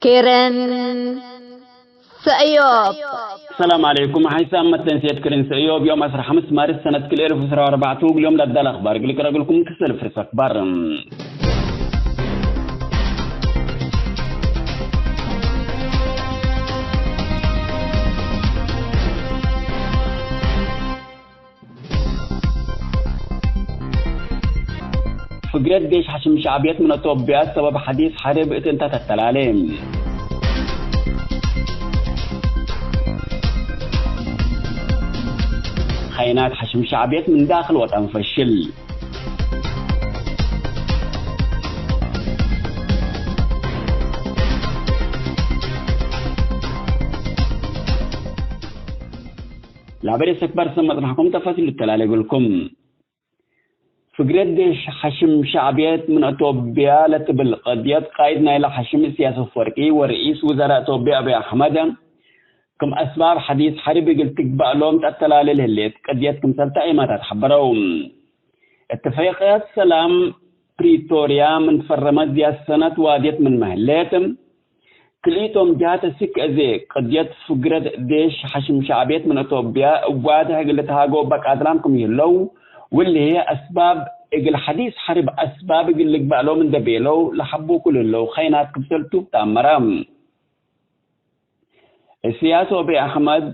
ክርን ሰእዮብ። ሰላም ዓለይኩም። ሓይሳም መተንስየት ክርን ሰእዮብ ዮም ዓሰርተ ሓሙሽተ ማርስ ሰነት ክልኤ እልፍ ዓሰርተ ኣርባዕተ ውግል ዮም ዳዳል ኣኽባር ግልቅረግልኩም ክሰል ፍርስ ኣኽባር። ፍግረት ዴሽ ሓሽም ሻዕብየት ምን ኣቶብያ ሰበብ ሓዲስ ሓርብ እትንታ ተተላለ። ኸይናት ሓሽም ሻዕብየት ምን ዳኽል ወጠን ፈሽል። ላበሬ ሰክባር ሰመጥናሕኩም ተፋሲሉ ተላለገልኩም። ፍግረት ዴሽ ሓሽም ሻዕብየት ምን ኣቶብያ ለትብል ቀድየት ቃይድ ናይላ ሓሽም እስያስ ኣፈወርቂ ወርኢስ ውዘራ ኣቶብያ ኣብይ ኣሕመድ ከም ኣስባብ ሓዲስ ሓርብ እግል ትግባእ ሎም ተተላለ ልህሌት ቀድየት ክምሰልታ ኤማታት ሓበረው። እትፈይቀት ሰላም ፕሪቶርያ ምን ትፈረመት ዝያሰነት ዋድየት ምን መህሌት ክልኢቶም ጃተ ሲክ እዜ ቅድየት ፍግረት ዴሽ ሓሽም ሻዕብየት ምን ኣቶብያ እዋድሕ እግል ተሃጎ በቃድላም ክም ይህለው ውልሄ ኣስባብ እግል ሓዲስ ሓርብ ኣስባብ እግል ልግባእሎም እንደቤለው ለሓቡ ኩልህለው ኸይናት ክብሰልቱ ተኣመራ። እስያስ ኦቤ ኣሕመድ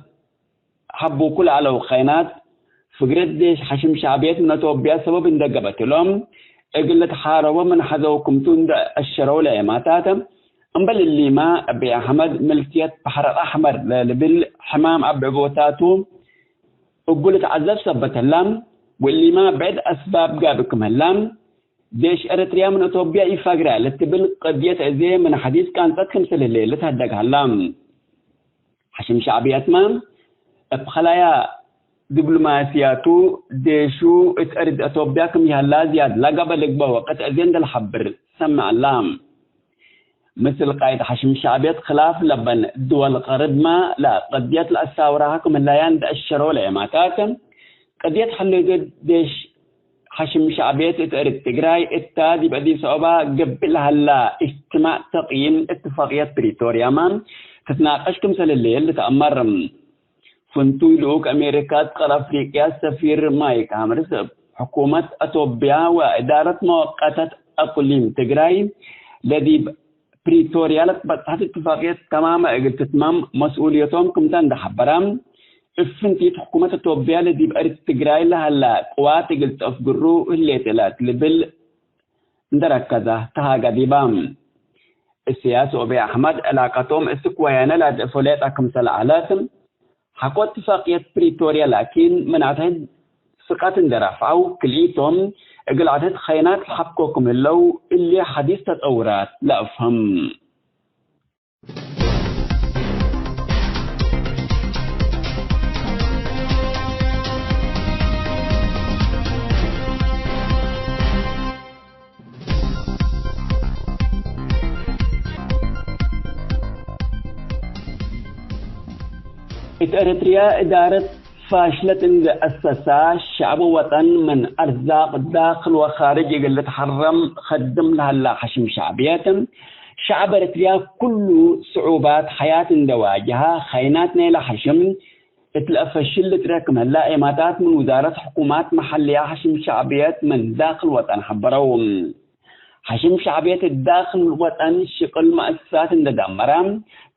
ሓቡ ኩል ኣለው ኸይናት ፍግረት ዴሽ ሓሽም ሻዕብየት ምን ኣቶብያ ሰበብ እንደገበትሎም እግል ተሓረቦ ምን ሓዘው ክምቱ እንደ ኣሸረው ለየማታት እምበል እሊማ ኣቤ ኣሕመድ ምልክየት ባሕረ ኣሕመር ለልብል ሕማም ኣብ ቦታቱ እጉል ተዓዘብ ሰበተላ ወሊማ ብዕድ ኣስባብ ጋብ ክምህላ ዴሽ ኤርትርያ ምን ኣቶብያ ይፋግራ ለትብል ቅድየት እዜ ምን ሓዲስ ቃንጸት ክምስልሌ ልትህደግ ሃላ። ሓሽም ሻዕብያትማ እብ ኸላያ ዲፕሎማስያቱ ዴሹ እት እርድ ኣቶብያ ክም ይሃላ ዝያድ ላጋበ ልግበ ወቅት እዜ እንደልሓብር ሰምዕ ኣላ። ምስል ቃይድ ሓሽም ሻዕብየት ክላፍ ለበን ድወል ቀርድማ ለቅድየት ለአሳውራሃ ክም ህላያ እንደ አሸሮ ለየማታት ቅድየት ሕልግድ ዴሽ ሓሽም ሻዕብየት እት እርድ ትግራይ እታ ዲብ አዲስ አበባ ገብእ ለሃላ እጅትማዕ ተቅይም እትፋቅየት ፕሪቶርያማ ትትናቀሽ ክምሰል ህለየ ልተአመር። ፍንቱይ ልኡክ ኣሜሪካ እት ቀር ኣፍሪቅያ ሰፊር ማይክ ሃምርስ እብ ሕኩመት ኣቶብያ ወእዳረት መወቀተት ኣቁሊም ትግራይ ለዲብ ፕሪቶርያ ለትበጽሐት እትፋቅየት ተማመ እግል ትትመም መስኡልየቶም ክምተ እንደሐበራ፣ እብ ፍንቲት ሕኩመት ኣቶብያ ለዲብ እርድ ትግራይ ለሀላ ቅዋት እግል ተአፍግሩ ህሌት እላት ልብል እንደረከዛ ተሃጋ ዲባ። እስያስ ኦቤ ኣሕመድ ዕላቀቶም እስክ ወያነ ላድእፎ ሌጣ ክምሰል ዐለት፣ ሓቆ እትፋቅየት ፕሪቶርያ ላኪን መናተህድ ስቀት እንደራፍዓው ክልኢቶም እግል ዐተት ኸይናት ለሓብኮ ክም ህለው እሊ ሓዲስ ተጠውራት ለአፍህም። እት ኤረትርያ እዳረት ፋሽለት እንደ አሰሳ ሸዕብ ወጠን ምን አርዛቅ ዳክል ወካርጅ እግል ልትሐረም ከድም ለሀላ ሐሽም ሸዕብየት ሸዕብ ኤረትርያ ኩሉ ስዑባት ሐያት እንደ ዋጀሃ ኸይናት ናይላ ሐሽም እት ለአፈሽል ልጥረ ክም ህላ ኤማታት ምን ውዛረት ሕኩማት መሐልያ ሐሽም ሸዕብየት ምን ዳክል ወጠን ሐበረው። ሐሽም ሸዕብየት ዳክል ወጠን ሽቅል መአሰሳት እንደ ዳመረ፣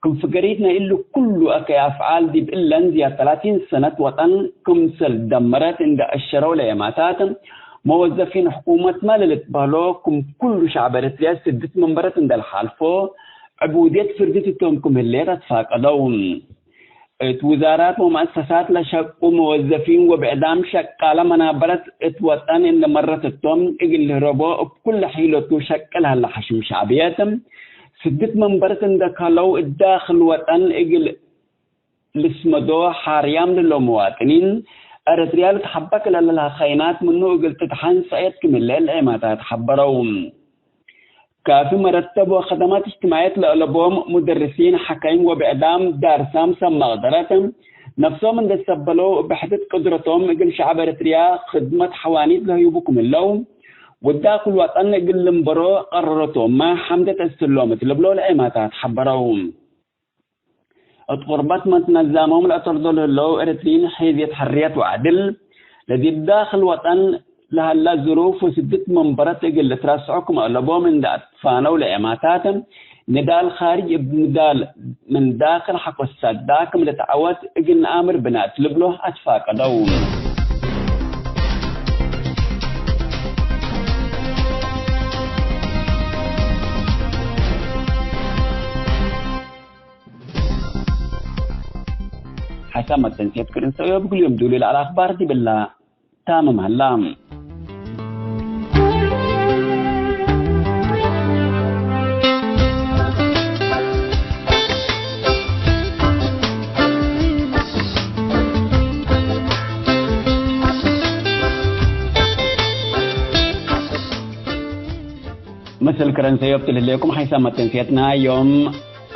ክም ፍገሪት ናይ እሉ ኩሉ አከይ አፍዓል ዲብ እለን ዝያድ ተላቲን ሰነት ወጠን ክምሰል ደመረት እንደ አሸረው ለየማታት፣ መወዘፊን ሕኩመት ማ ለልትበህሎ ክም ኩሉ ሸዕብ ኤረትርያ ስድት መንበረት እንደ ለሓልፎ፣ ዕቡድየት ፍርድት እቶም ክም ህሌት አትፋቀደው። እት ውዛራት ወመአሰሳት ለሸቁ መወዘፊን ወብዕዳም ሸቃለ መናበረት እት ወጠን እንደ መረት እቶም እግል ልህረቦ እብ ኩለ ሒለቱ ሸቅል ሀለ ሐሽም ሸዕብየት ስድት መንበረት እንደ ከለው እት ዳክል ወጠን እግል ልስመዶ ሓርያም ልሎ መዋጥኒን ኤረትርያ ልትሐበክ ለለልሃ ኸይናት ምኑ እግል ትትሐን ሰእየት ክምለ ለኤማታት ሐበረው። ካፊ መረተብ ወኸደማት እጅትማዕየት ለአለቦም ሙደርሲን፣ ሐካይም ወብዕዳም ዳርሳም ሰብ መቅደረት ነፍሶም እንደ ሰበለው ብሕድት ቅድረቶም እግል ሸዕብ ኤረትርያ ክድመት ሐዋኒት ለህዩቡ ክምለው ወዳኩል ወጠን እግል ልንበሮ ቀረረቶማ ሓምደት እስትሎም እት ልብሎ ለኤማታት ሓበረው። እት ቁርበት መትነዛሞም ለእተርዶ ለህለው ኤረትሪን ሒዝየት ሕርየት ወዕድል ለዲብ ዳክል ወጠን ለሀላ ዝሩፍ ወስድት መንበረት እግል ልትረስዖ ክመእለቦም እንደ ኣትፋነው ለኤማታት ንዳል ኻርጅ እብ ንዳል ምን ዳክል ሓቆሳዳ ክም ልትዓወት እግል ነኣምር ብናት ልብሎ ኣትፋቀደው። ሓሳብ መተንሴት ክርእሰዮ ብግልዮም ድውሉ ለዓል ኣኽባር ዲብላ ታምም ሃላ። ምስል ክረንሰዮብ ትልህሌኩም ሓይሳ መተንስየትና ዮም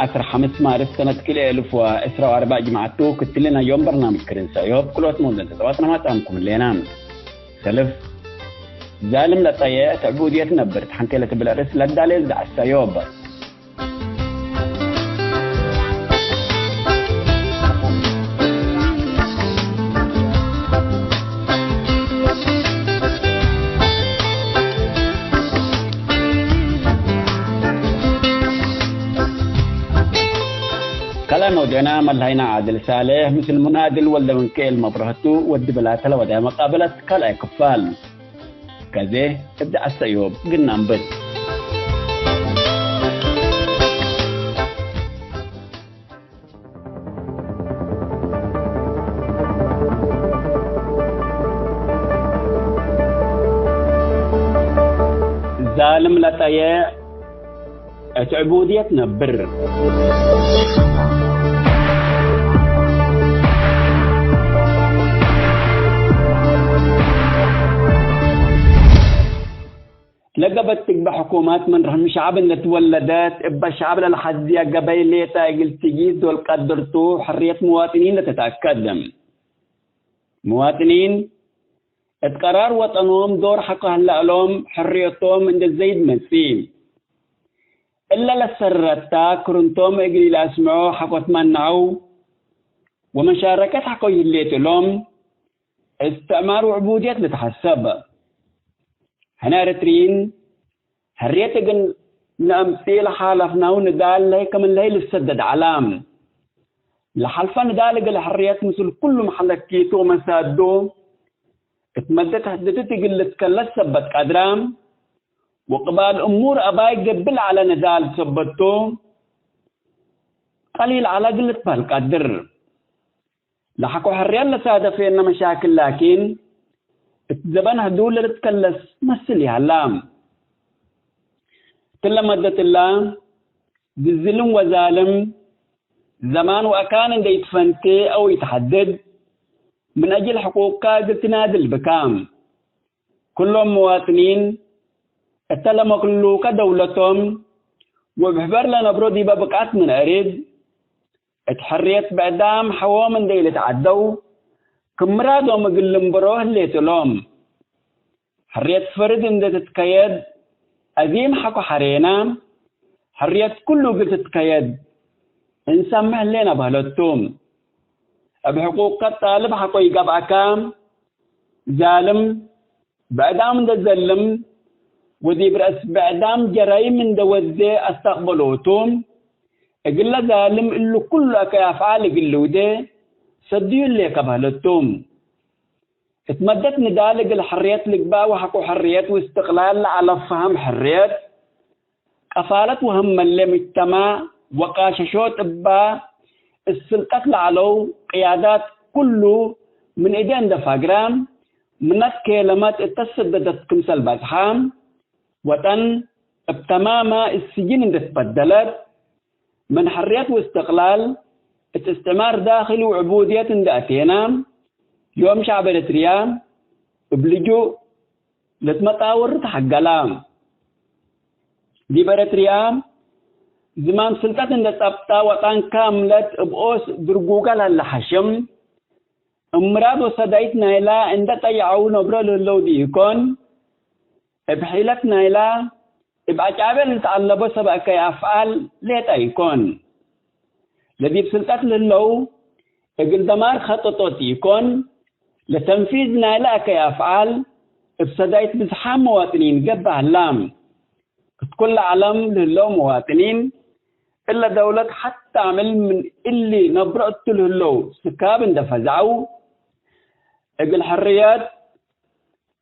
ዓስር ሓምስ ማርስ ሰነት ክልኤ እልፍ ወዕስራ ወኣርባዕ ጅምዓቱ ክትልናዮም በርናምጅ ክረንሰዮብ ክልኦት መውዘን ተጸዋትና ማጻምኩም ሌና። ሰልፍ ዛልም ለጠየ ተዕቡድየት ነብር ተሓንቴ ለትብል ርእስ ለዳሌ ዝደዓሰዮብ። ካልኣይ መውደና መላይና ዓድል ሳልሕ ምስል ሙናድል ወልደ መንክኤል መብረህቱ ወዲ ብላ ተለወዳይ መቃበለት ካልኣይ ክፋል። ከዜ እብዲ ዓሰዮብ ግና እምብት። ዛልም ለጠየ እት ዕቡድየት ነብር። ለገበት ትግበ ሕኩማት ምን ርሕሚ ሸዕብ እንደ ትወለደት፣ እበ ሸዕብ ለልሐዝያ ገበይ ሌጠ እግል ትጊት ዶል ቀድርቱ፣ ሕርየት መዋጥኒን ለተትአከድ። መዋጥኒን እት ቀራር ወጠኖም ዶር ሐቆ ህለእሎም፣ ሕርየቶም እንደ ዘይድ መጽእ። እለ ለሰረታ ክርንቶም እግል ኢለአስምዖ ሐቆ ትመንዐው፣ ወመሻረከት ሐቆ ይህሌት እሎም፣ እስትዕማር ወዕቡድየት ልትሐሰብ። ሕነ ኤረትርይን ሕርየት እግል ነአምጽእ ለሓለፍናሁ ንዳል ለሀይ ከምለሀይ ልሰደድ ዐላ። ለሓልፈ ንዳል እግል ሕርየት ምስል ኩሉ መሐለኪቱ ወመሳዱ እት መደት ሕድድት እግል ልትከለስ ሰበት ቀድራ፣ ወቅባል እሙር አባይ ገብእ ለዐለ ንዳል ሰበቱ ቀሊል ዐለ እግል ልትበህል ቀድር። ለሐቆ ሕርየት ለሳደፌነ መሻክል ላኪን፣ እት ዘበን ህዱድ ለልትከለስ መስል ይሀላ። እትለ መደት እላ፣ ዝዝልም ወዛልም፣ ዘማን ወአካን እንደ ኢትፈንቴ አው ኢትሐድድ፣ ምን አጅል ሕቁቅካ እግል ትናድል ብካ። ኩሎም መዋጥኒን፣ እተ ለመክሉከ ደውለቶም፣ ወእብ ሕበር ለነብሮ ዲበ ብቅዓት ምን አሪድ፣ እት ሕርየት ብዕዳም ሐዎም እንዴ ኢልትዓደው፣ ክም ምራዶም እግል ልንበሮ ህሌት እሎም። ሕርየት ፈርድ እንዴ ትትከየድ፣ አዚም ሐቆ ሐሬና፣ ሕርየት ኩሉ እግል ትትከየድ፣ እንሰምሕ ህሌና በህለቱ። እብ ሕቁቅከ ጣልብ ሐቆ ይገብአካ፣ ዛልም ብዕዳም እንደ ዘልም፣ ወዲብ ረአስ ብዕዳም ጀራይም እንደ ወዴ አስተቅበሎቱ፣ እግለ ዛልም እሉ ኩሉ አከይ አፍዓል እግል ልውዴ ሰድዩ እሌ ከበህለቱ። እት መደት ንዳል እግል ሕርየት ልግባእ ወሐቆ ሕርየት ወእስትቅላል ለዐለ ፈሀም ሕርየት፣ ቀፋለት ወሀመሌ ምጅተማዕ ወቃሸሾት እባ እት ስልጠት ለዐለው ቅያዳት ኩሉ ምን እዴ እንደ ፋግራ፣ ምነት ኬለመት እተ ሰደደት ክምሰል በጽሐ፣ ወጠን እብ ተማማ እት ስጅን እንደ ትበደለት፣ ምን ሕርየት ወእስትቅላል እት እስትዕማር ዳክሊ ወዕቡድየት እንደ አቴና፣ ዮም ሸዕብ ኤረትርያ እብ ልጁእ ለትመጣወሩ ተሐገላ። ዲብ ኤረትርያ ዝማም ስልጠት እንደ ጸብጣ ወጣን ካምለት እብ ኦስ ድርጉጋ ለሀለ ሐሽም፣ እምራድ ወሰዳይት ናይላ እንደ ጠይዐው ነብሮ ለህለው ዲኢኮን፣ እብ ሒለት ናይላ እብ ኣጫቤል ዝተኣለቦ ሰብ ኣከይ ኣፍዓል ሌጣ ይኮን። ለዲብ ስልጣት ልህለው እግል ደማር ኸጠጦት ይኮን። ለተንፊዝ ናይላ ኣከይ ኣፍዓል እብ ሰዳይት ብዝሓም መዋጥኒን ገባህላ። እት ኩል ዓለም ልህለው መዋጥኒን እለ ደውለት ሓታ ዕምል ምን እሊ ነብረቱ ልህለው ስካብ እንደፈዛው እግል ሕርየት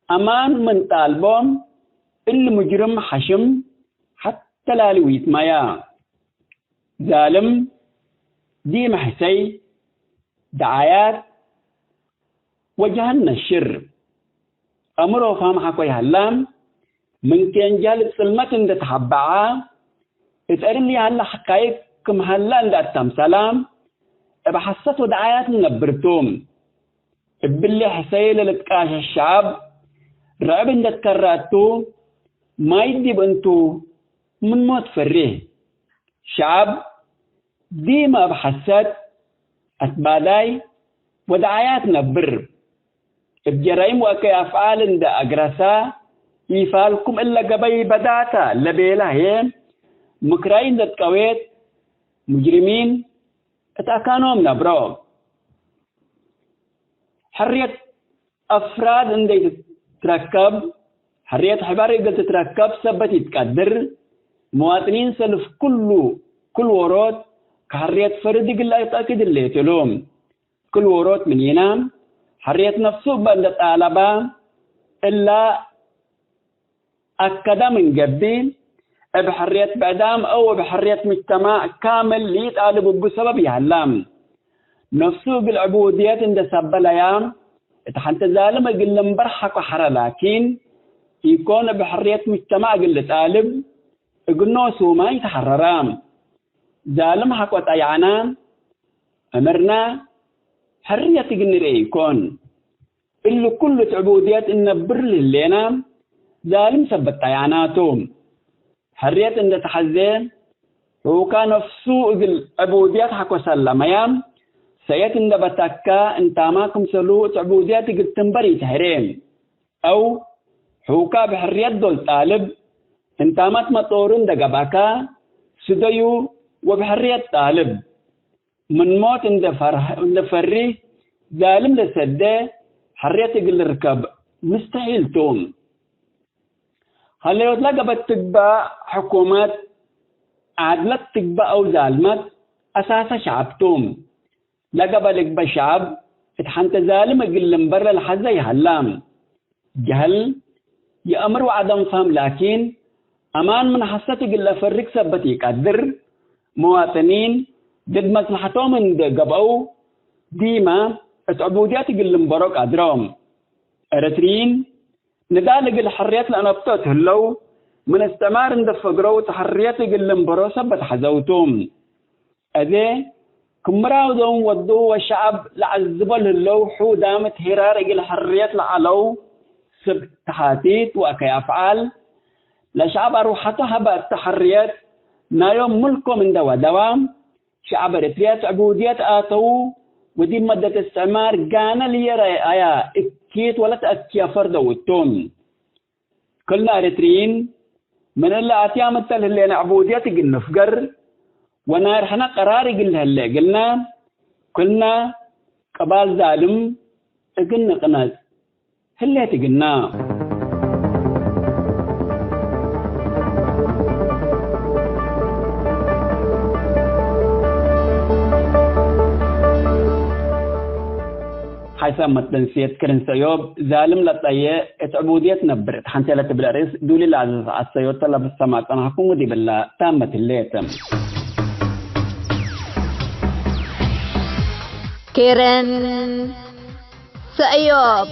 ኣማን ምን ጣልቦም እሊ ሙጅርም ሓሽም ሓተ ላሊ ዊትማያ ዛልም ዲመ ሕሰይ ደዓያት ወጀሃን ነሽር ኣምሮ ፋም ሓኮይ ሃላም ምን ኬንጃል ጽልመት እንደተሓበዓ እጠርል ያላ ሓካይክ ክም ሃላ እንዳታምሰላ እብ ሓሰት ወደዓያት ነብርቱ እብሊ ሕሰይ ለልትቃሸ ሻብ ርዕብ እንደትከራቱ ማይ ዲብ እንቱ ምን ሞት ፈሪህ ሻብ ዲማ እብ ሓሰት ኣትባዳይ ወደዓያት ነብር እብ ጀራይም ወአከይ ኣፍዓል እንደ ኣግረሳ ኢፋልኩም እለ ገበይ በዳታ ለቤላ ህየ ምክራይ እንደ ጥቀዌት ሙጅሪሚን እት ኣካኖም ነብሮ። ሕርየት ኣፍራድ እንደይ ትትረከብ ሕርየት ሕባር እግል ትትረከብ ሰበት ይትቀድር መዋጥኒን ሰልፍ ኩሉ ኩል ወሮት ከሕርየት ፈርድ እግል ኣይጠቅድ ሌትሉ። ክል ወሮት ምኒና ሕርየት ነፍሱ እበ እንደ ጣለባ እላ ኣከዳ ምን ገቢ እብ ሕርየት ብዕዳም አው እብ ሕርየት ምጅተማዕ ካምል ሊጣልብ እቡ ሰበብ ይሃላ። ነፍሱ እግል ዕቡድየት እንደ ሰበለያ እት ሓንተ ዛልም እግል ልንበር ሓኮ ሐረ ላኪን ኢኮን እብ ሕርየት ምጅተማዕ እግል ልጣልብ እግኖ ሱማ ይተሐረራ። ዛልም ሓቆ ጣይዓና እምርና ሕርየት እግል ንርኤ ይኮን። እሊ ኩሉ ትዕቡድየት እነብር ልህሌና ዛልም ሰበት ጣይዓናቱ። ሕርየት እንደ ተሐዜ ሑካ ነፍሱ እግል ዕቡድየት ሓኮ ሰለመያ ሰየት እንደ በተካ እንታማ ክምሰሉ ትዕቡድየት እግል ትንበር ይትሕሬ። አው ሑካ ብሕርየት ዶል ጣልብ እንታማት መጦሩ እንደ ገብአካ ስደዩ ወብሕርየት ጣልብ። ምን ሞት እንደ ፈርህ-፣ እንደ ፈሪህ ዛልም ለሰደ ሕርየት እግል ርከብ ምስተሒል ቱ። ሀለዮት ለገበት ትግባእ ሕኩመት ዓድለት ትግባእ አው ዛልመት አሳሰ ሸዐብ ቱ። ለገበ ልግበ ሸዐብ እት ሐንተ ዛልም እግል ልንበር ለልሐዘ ይሀላ። ጀህል የአምር ወዐደም ፋም ላኪን አማን ምን ሐሰት እግል ለፈርግ ሰበት ኢቀድር። መዋጥኒን ድድ መስለሐቶም እንደ ገብአው ዲመ እት ዕቡድየት እግል ልንበሮ ቀድሮም። ኤረትርይን ንዳል እግል ሕርየት ለአነብቶ እት ህለው ምን እስትዕማር እንደ ፈግረው እት ሕርየት እግል ልንበሮ ሰበት ሐዘውቱ። አዜ ክምራውዶም ወዱ ወሸዐብ ለዐዝቦ ለህለው ሑዳም እት ሄራር እግል ሕርየት ለዐለው ስብ ተሓቲት ወአከይ አፍዓል ለሸዐብ አርወሐቱ ሀበ እተ ሕርየት ናዮም ምልኮም እንደ ወደዋ ሸዐብ ኤረትርያ እት ዕቡድየት አተው ወዲብ መደት እስትዕማር ጋነ ልየረአያ እኪት ወለተአክየ ፈርደው እቱ። ክልና ኤረትርይን ምን እለ አትያም እተ ለህሌነ ዕቡድየት እግል ንፍገር ወናይ ርሕነ ቀራር እግል ለህለ እግልና፣ ክልና ቅባል ዛልም እግል ንቅነጽ ህሌት እግልና። ሓይሳብ መትደንስየት ክርን ሰዮብ ዛልም ለጠየ እት ዕቡድየት ነብር እት ሓንቴ ለትብል ርእስ ዱሊ ለአዘዝ አሰዮተ ለብሰማ ጸናሕኩም ወዲብላ ታመት ህሌት። ክርን ሰዮብ።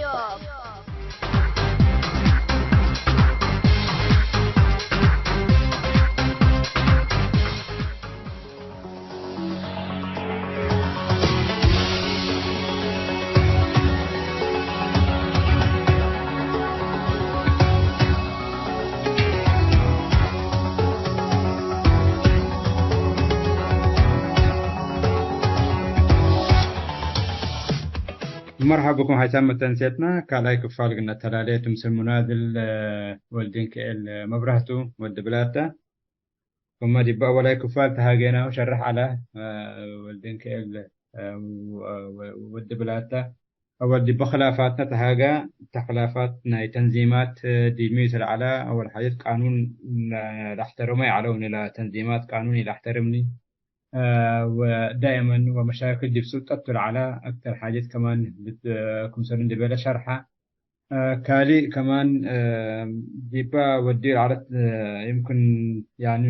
መርሓባ ብኩም ሓይሳብ መተንሴትና ካልኣይ ክፋል ግን ኣተላለየት ምስል ሙናድል ወልድንክኤል መብራህቱ ወዲ ብላታ። ከማ ዲባ ኣወላይ ክፋል ተሃገና ሸርሕ ኣላ ወልድንክኤል ወዲ ብላታ። ኣወል ዲባ ክላፋትና ተሃጋ ተክላፋት ናይ ተንዚማት ዲሚ ተልዓላ ኣወል ሓጀት ቃኑን ላሕተረመ ይዓለው ንላ ተንዚማት ቃኑን ይላሕተርምኒ ودائما ومشاكل دي بسلطة العلا أكثر حاجات كمان بتكون سرين دبالة شرحة. ካልእ ከማን ዲባ ወዲ ዓለት يمكن يعني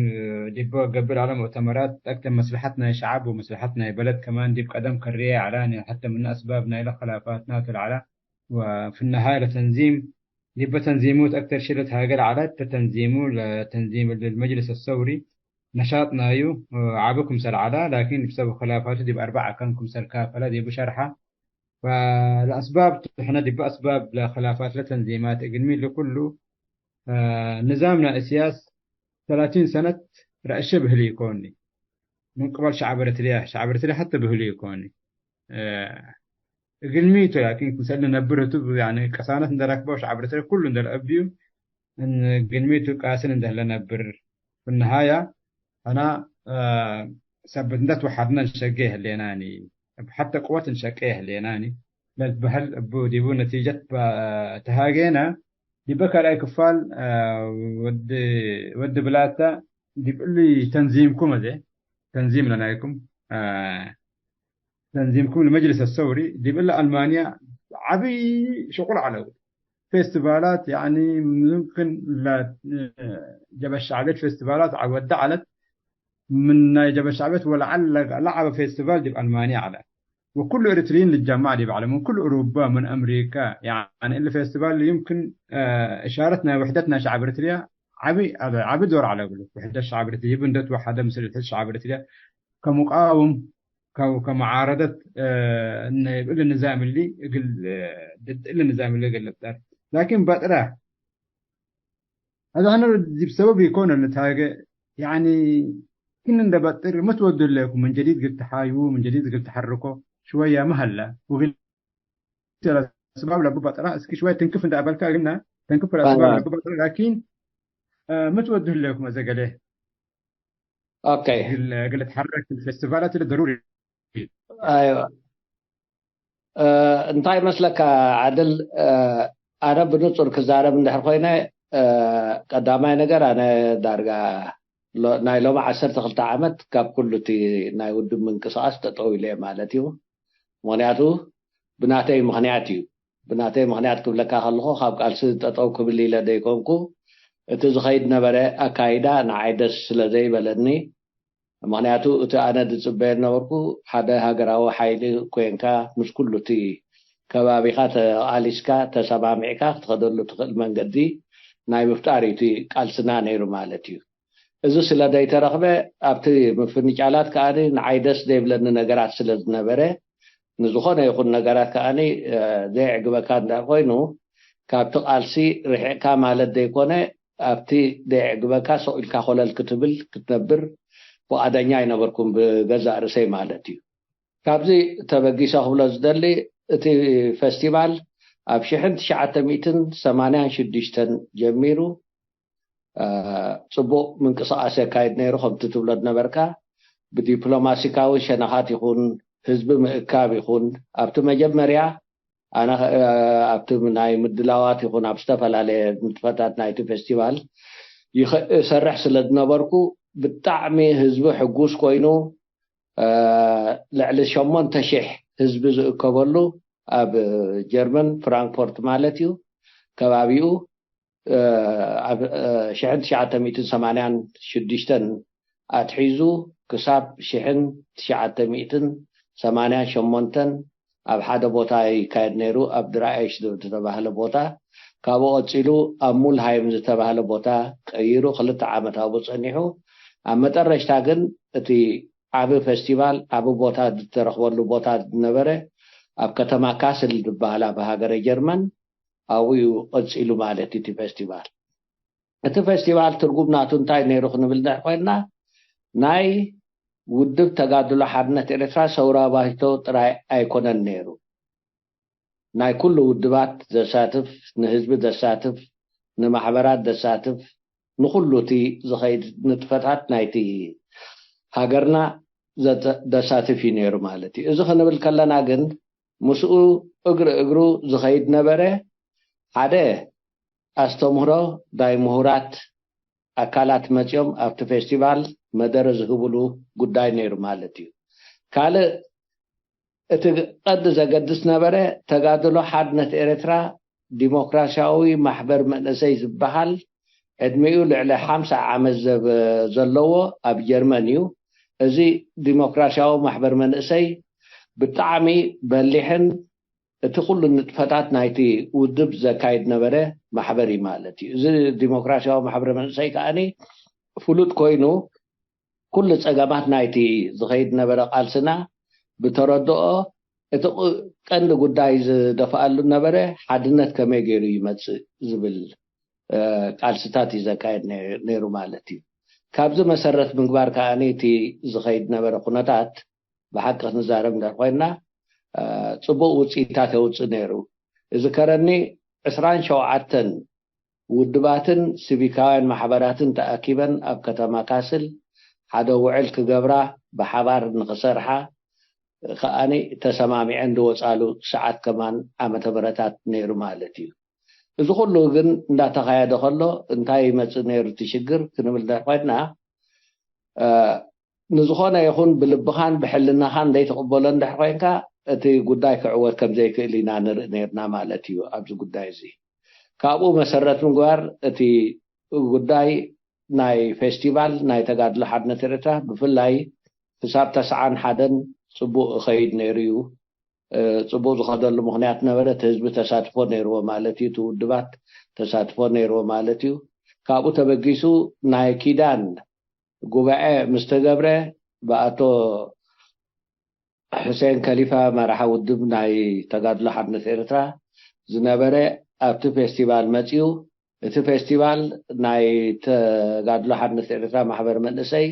ዲባ ገብር ዓለ مؤتمرات أكثر مصلحة ናይ شعب ومصلحة ናይ بلد كمان ዲብ ቀደም ከርየ ዓላ حتى من أسباب ናይ خلافات ናቱ العلا وفي النهاية لتنظيم ዲባ ተንዚሙት أكثر ሽለት ሃገር ዓለት ተተንዚሙ ለተንዚም المجلس الثوري نشاط ናዩ ዓቢ ክምሰል ዓላ لكن ብሰብ خلافات ዲብ ኣርባዓ ከም ክምሰል ካፈላ ዲቡ ሸርሓ فالأسباب تحنا دي بأسباب لخلافات لتنظيمات إقليمي لكله نظامنا إسياس ثلاثين سنة رأشة بهلي يكوني من قبل شعب إريتريا شعب إريتريا حتى بهلي يكوني إقليمي لكن كنسألنا نبرتو يعني قسانة ندرك بو شعب إريتريا كله ندر أبيو إن إقليمي قاسن ندر لنبر في النهاية أنا سبت ندت وحدنا نشقيه ليناني حتى قوة نشقيه ليناني للبهل أبو ديبو نتيجة تهاجينا دي بكر أي كفال ود ود بلاتا دي بقلي تنظيمكم ذي تنظيم لنايكم تنظيمكم المجلس الثوري دي بقلي ألمانيا عبي شغل على فيستيفالات يعني ممكن لا جبهة الشعبية فيستيفالات عودة على من ናይ ጀበሻ ቤት ወላ ዓለ ለዓበ ፌስቲቫል ዲብ ኣልማንያ ዓለ ወኩሉ ኤርትሪን ልጀማዕ ዲብ ዓለ ምን ኩሉ ኡሩባ ምን ኣምሪካ يعني እሊ ፌስቲቫል يمكن إشارة ናይ ውሕደት ናይ ሸዓብ ኤርትሪያ ዓቢ ዓቢ ዶር ዓለ ብሉ ውሕደት ሸዓብ ኤርትሪያ ይብ እንደ ተወሓደ ምስል ውሕደት ሸዓብ ኤርትሪያ ከሙቃውም ከሙዓረደት እሊ ንዛም እሊ እግል ድድ እሊ ንዛም እሊ እግል ልብጠር ላኪን በጥረ هذا أنا دي بسبب يكون النتاجة يعني كن ندبطر ما تودوا لكم من جديد قلت حايو من جديد قلت حركه شوية مهلة وقلت الأسباب لبطرة اسكي شوية تنكف عند أبلكا قلنا تنكف الأسباب لبطرة لكن آه ما تودوا لكم إذا قال okay قلت حرك الفيستيفالات اللي ضروري ኣይዋ እንታይ መስለካ ዓድል ኣነ ብንፁር ክዛረብ እንድሕር ኮይነ ቀዳማይ ነገር ኣነ ዳርጋ ናይ ሎሚ ዓሰርተ ክልተ ዓመት ካብ ኩሉ እቲ ናይ ውድብ ምንቅስቃስ ጠጠው ኢለ ማለት እዩ ምክንያቱ ብናተይ ምክንያት እዩ ብናተይ ምክንያት ክብለካ ከለኩ ካብ ቃልሲ ጠጠው ክብል ኢለ ዘይኮንኩ እቲ ዝኸይድ ነበረ ኣካይዳ ንዓይ ደስ ስለ ዘይበለኒ ምክንያቱ እቲ ኣነ ዝፅበየ ነበርኩ ሓደ ሃገራዊ ሓይሊ ኮይንካ ምስ ኩሉ እቲ ከባቢካ ተቃሊስካ ተሰማሚዕካ ክትኸደሉ ትኽእል መንገዲ ናይ ምፍጣር እዩ እቲ ቃልስና ነይሩ ማለት እዩ እዚ ስለ ዘይተረኽበ ኣብቲ ምፍንጫላት ከዓ ንዓይ ደስ ዘይብለኒ ነገራት ስለ ዝነበረ ንዝኾነ ይኹን ነገራት ከዓ ዘየዕግበካ እንዳ ኮይኑ ካብቲ ቃልሲ ርሒቕካ ማለት ዘይኮነ ኣብቲ ዘየዕግበካ ሰቕ ኢልካ ኮለል ክትብል ክትነብር ፍቓደኛ ኣይነበርኩን ብገዛእ ርእሰይ ማለት እዩ። ካብዚ ተበጊሰ ክብሎ ዝደሊ እቲ ፈስቲቫል ኣብ ሽሕን ትሽዓተ ሚእትን ሰማንያን ሽዱሽተን ጀሚሩ ፅቡቕ ምንቅስቃስ የካይድ ነይሩ ከምቲ ትብሎ ዝነበርካ ብዲፕሎማሲካዊ ሸነኻት ይኹን ህዝቢ ምእካብ ይኹን ኣብቲ መጀመርያ ኣነ ኣብቲ ናይ ምድላዋት ይኹን ኣብ ዝተፈላለየ ንጥፈታት ናይቲ ፌስቲቫል ይሰርሕ ስለ ዝነበርኩ ብጣዕሚ ህዝቢ ሕጉስ ኮይኑ ልዕሊ ሸሞንተ ሺሕ ህዝቢ ዝእከበሉ ኣብ ጀርመን ፍራንክፎርት ማለት እዩ ከባቢኡ ኣብ ሽሕን ትሽዓተ ሚእትን ሰማንያን ሽዱሽተን ኣትሒዙ ክሳብ ሽሕን ትሽዓተ ሚእትን ሰማንያን ሸሞንተን ኣብ ሓደ ቦታ ይካየድ ነይሩ ኣብ ድራኤሽ ዝተባህለ ቦታ ካብኡ ቀፂሉ ኣብ ሙልሃይም ዝተባህለ ቦታ ቀይሩ ክልተ ዓመት ኣብኡ ፀኒሑ ኣብ መጠረሽታ ግን እቲ ዓቢ ፈስቲቫል ዓቢ ቦታ ዝተረኽበሉ ቦታ ዝነበረ ኣብ ከተማ ካስል ዝበሃል ኣብ ሃገረ ጀርመን ኣብኡ እዩ ቀፂሉ ማለት እቲ ፈስቲቫል እቲ ፈስቲቫል ትርጉም ናቱ እንታይ ነይሩ ክንብል እንድሕር ኮይንና ናይ ውድብ ተጋድሎ ሓርነት ኤርትራ ሰውራ ባይቶ ጥራይ ኣይኮነን ነይሩ ናይ ኩሉ ውድባት ዘሳትፍ፣ ንህዝቢ ዘሳትፍ፣ ንማሕበራት ዘሳትፍ፣ ንኩሉ እቲ ዝኸይድ ንጥፈታት ናይቲ ሃገርና ዘተ- ዘሳትፍ እዩ ነይሩ ማለት እዩ። እዚ ክንብል ከለና ግን ምስኡ እግሪ እግሩ ዝኸይድ ነበረ። ሓደ ኣስተምህሮ ናይ ምሁራት ኣካላት መፂኦም ኣብቲ ፌስቲቫል መደረ ዝህብሉ ጉዳይ ነይሩ ማለት እዩ። ካልእ እቲ ቀንዲ ዘገድስ ነበረ ተጋድሎ ሓድነት ኤርትራ ዲሞክራሲያዊ ማሕበር መንእሰይ ዝበሃል ዕድሚኡ ልዕሊ ሓምሳ ዓመት ዘበ- ዘለዎ ኣብ ጀርመን እዩ። እዚ ዲሞክራሲያዊ ማሕበር መንእሰይ ብጣዕሚ በሊሕን እቲ ኩሉ ንጥፈታት ናይቲ ውድብ ዘካይድ ነበረ ማሕበር እዩ ማለት እዩ። እዚ ዲሞክራሲያዊ ማሕበር መንእሰይ ከዓኒ ፍሉጥ ኮይኑ ኩሉ ጸገማት ናይቲ ዝኸይድ ነበረ ቃልስና ብተረድኦ እቲ ቁ- ቀንዲ ጉዳይ ዝደፍኣሉ ነበረ ሓድነት ከመይ ገይሩ ይመጽእ ዝብል እ፣ ቃልስታት እዩ ዘካየድ ነይ- ነይሩ ማለት እዩ። ካብዚ መሰረት ምግባር ከዓኒ እቲ ዝኸይድ ነበረ ኩነታት ብሓቂ ክንዛረብ እንድሕር ኮይና እ፣ ጽቡቕ ውፅኢታት የውፅእ ነይሩ። እዚ ከረኒ ዕስራን ሸውዓተን ውድባትን ሲቪካውያን ማሕበራትን ተኣኪበን ኣብ ከተማ ካስል ሓደ ውዕል ክገብራ ብሓባር ንክሰርሓ ከኣኒ ተሰማሚዐን ዝወፃሉ ሰዓት ከማን ዓመተ ምህረታት ነይሩ ማለት እዩ። እዚ ኩሉ ግን እንዳተኻየደ ከሎ እንታይ ይመፅእ ነይሩ እቲ ሽግር ክንብል እንድሕር ኮይና እ፣ ንዝኾነ ይኹን ብልብኻን ብሕልናኻን ዘይትቕበሎ እንድሕር ኮይንካ እቲ ጉዳይ ክዕወት ከም ዘይክእል ኢና ንርኢ ነይርና ማለት እዩ። ኣብዚ ጉዳይ እዚ ካብኡ መሰረት ምግባር እቲ ጉዳይ ናይ ፌስቲቫል ናይ ተጋድሎ ሓድነት ኤርትራ ብፍላይ ክሳብ ተስዓን ሓደን ጽቡቕ ይኸይድ ነይሩ እዩ። እ፣ ጽቡቕ ዝኸደሉ ምኽንያት ነበረ። እቲ ህዝቢ ተሳትፎ ነይርዎ ማለት እዩ። እቲ ውድባት ተሳትፎ ነይርዎ ማለት እዩ። ካብኡ ተበጊሱ ናይ ኪዳን ጉባኤ ምስ ተገብረ ብኣቶ ሕሴን ከሊፋ መራሒ ውድብ ናይ ተጋድሎ ሓድነት ኤርትራ ዝነበረ ኣብቲ ፌስቲቫል መጺኡ። እቲ ፌስቲቫል ናይ ተጋድሎ ሓድነት ኤርትራ ማሕበር መንእሰይ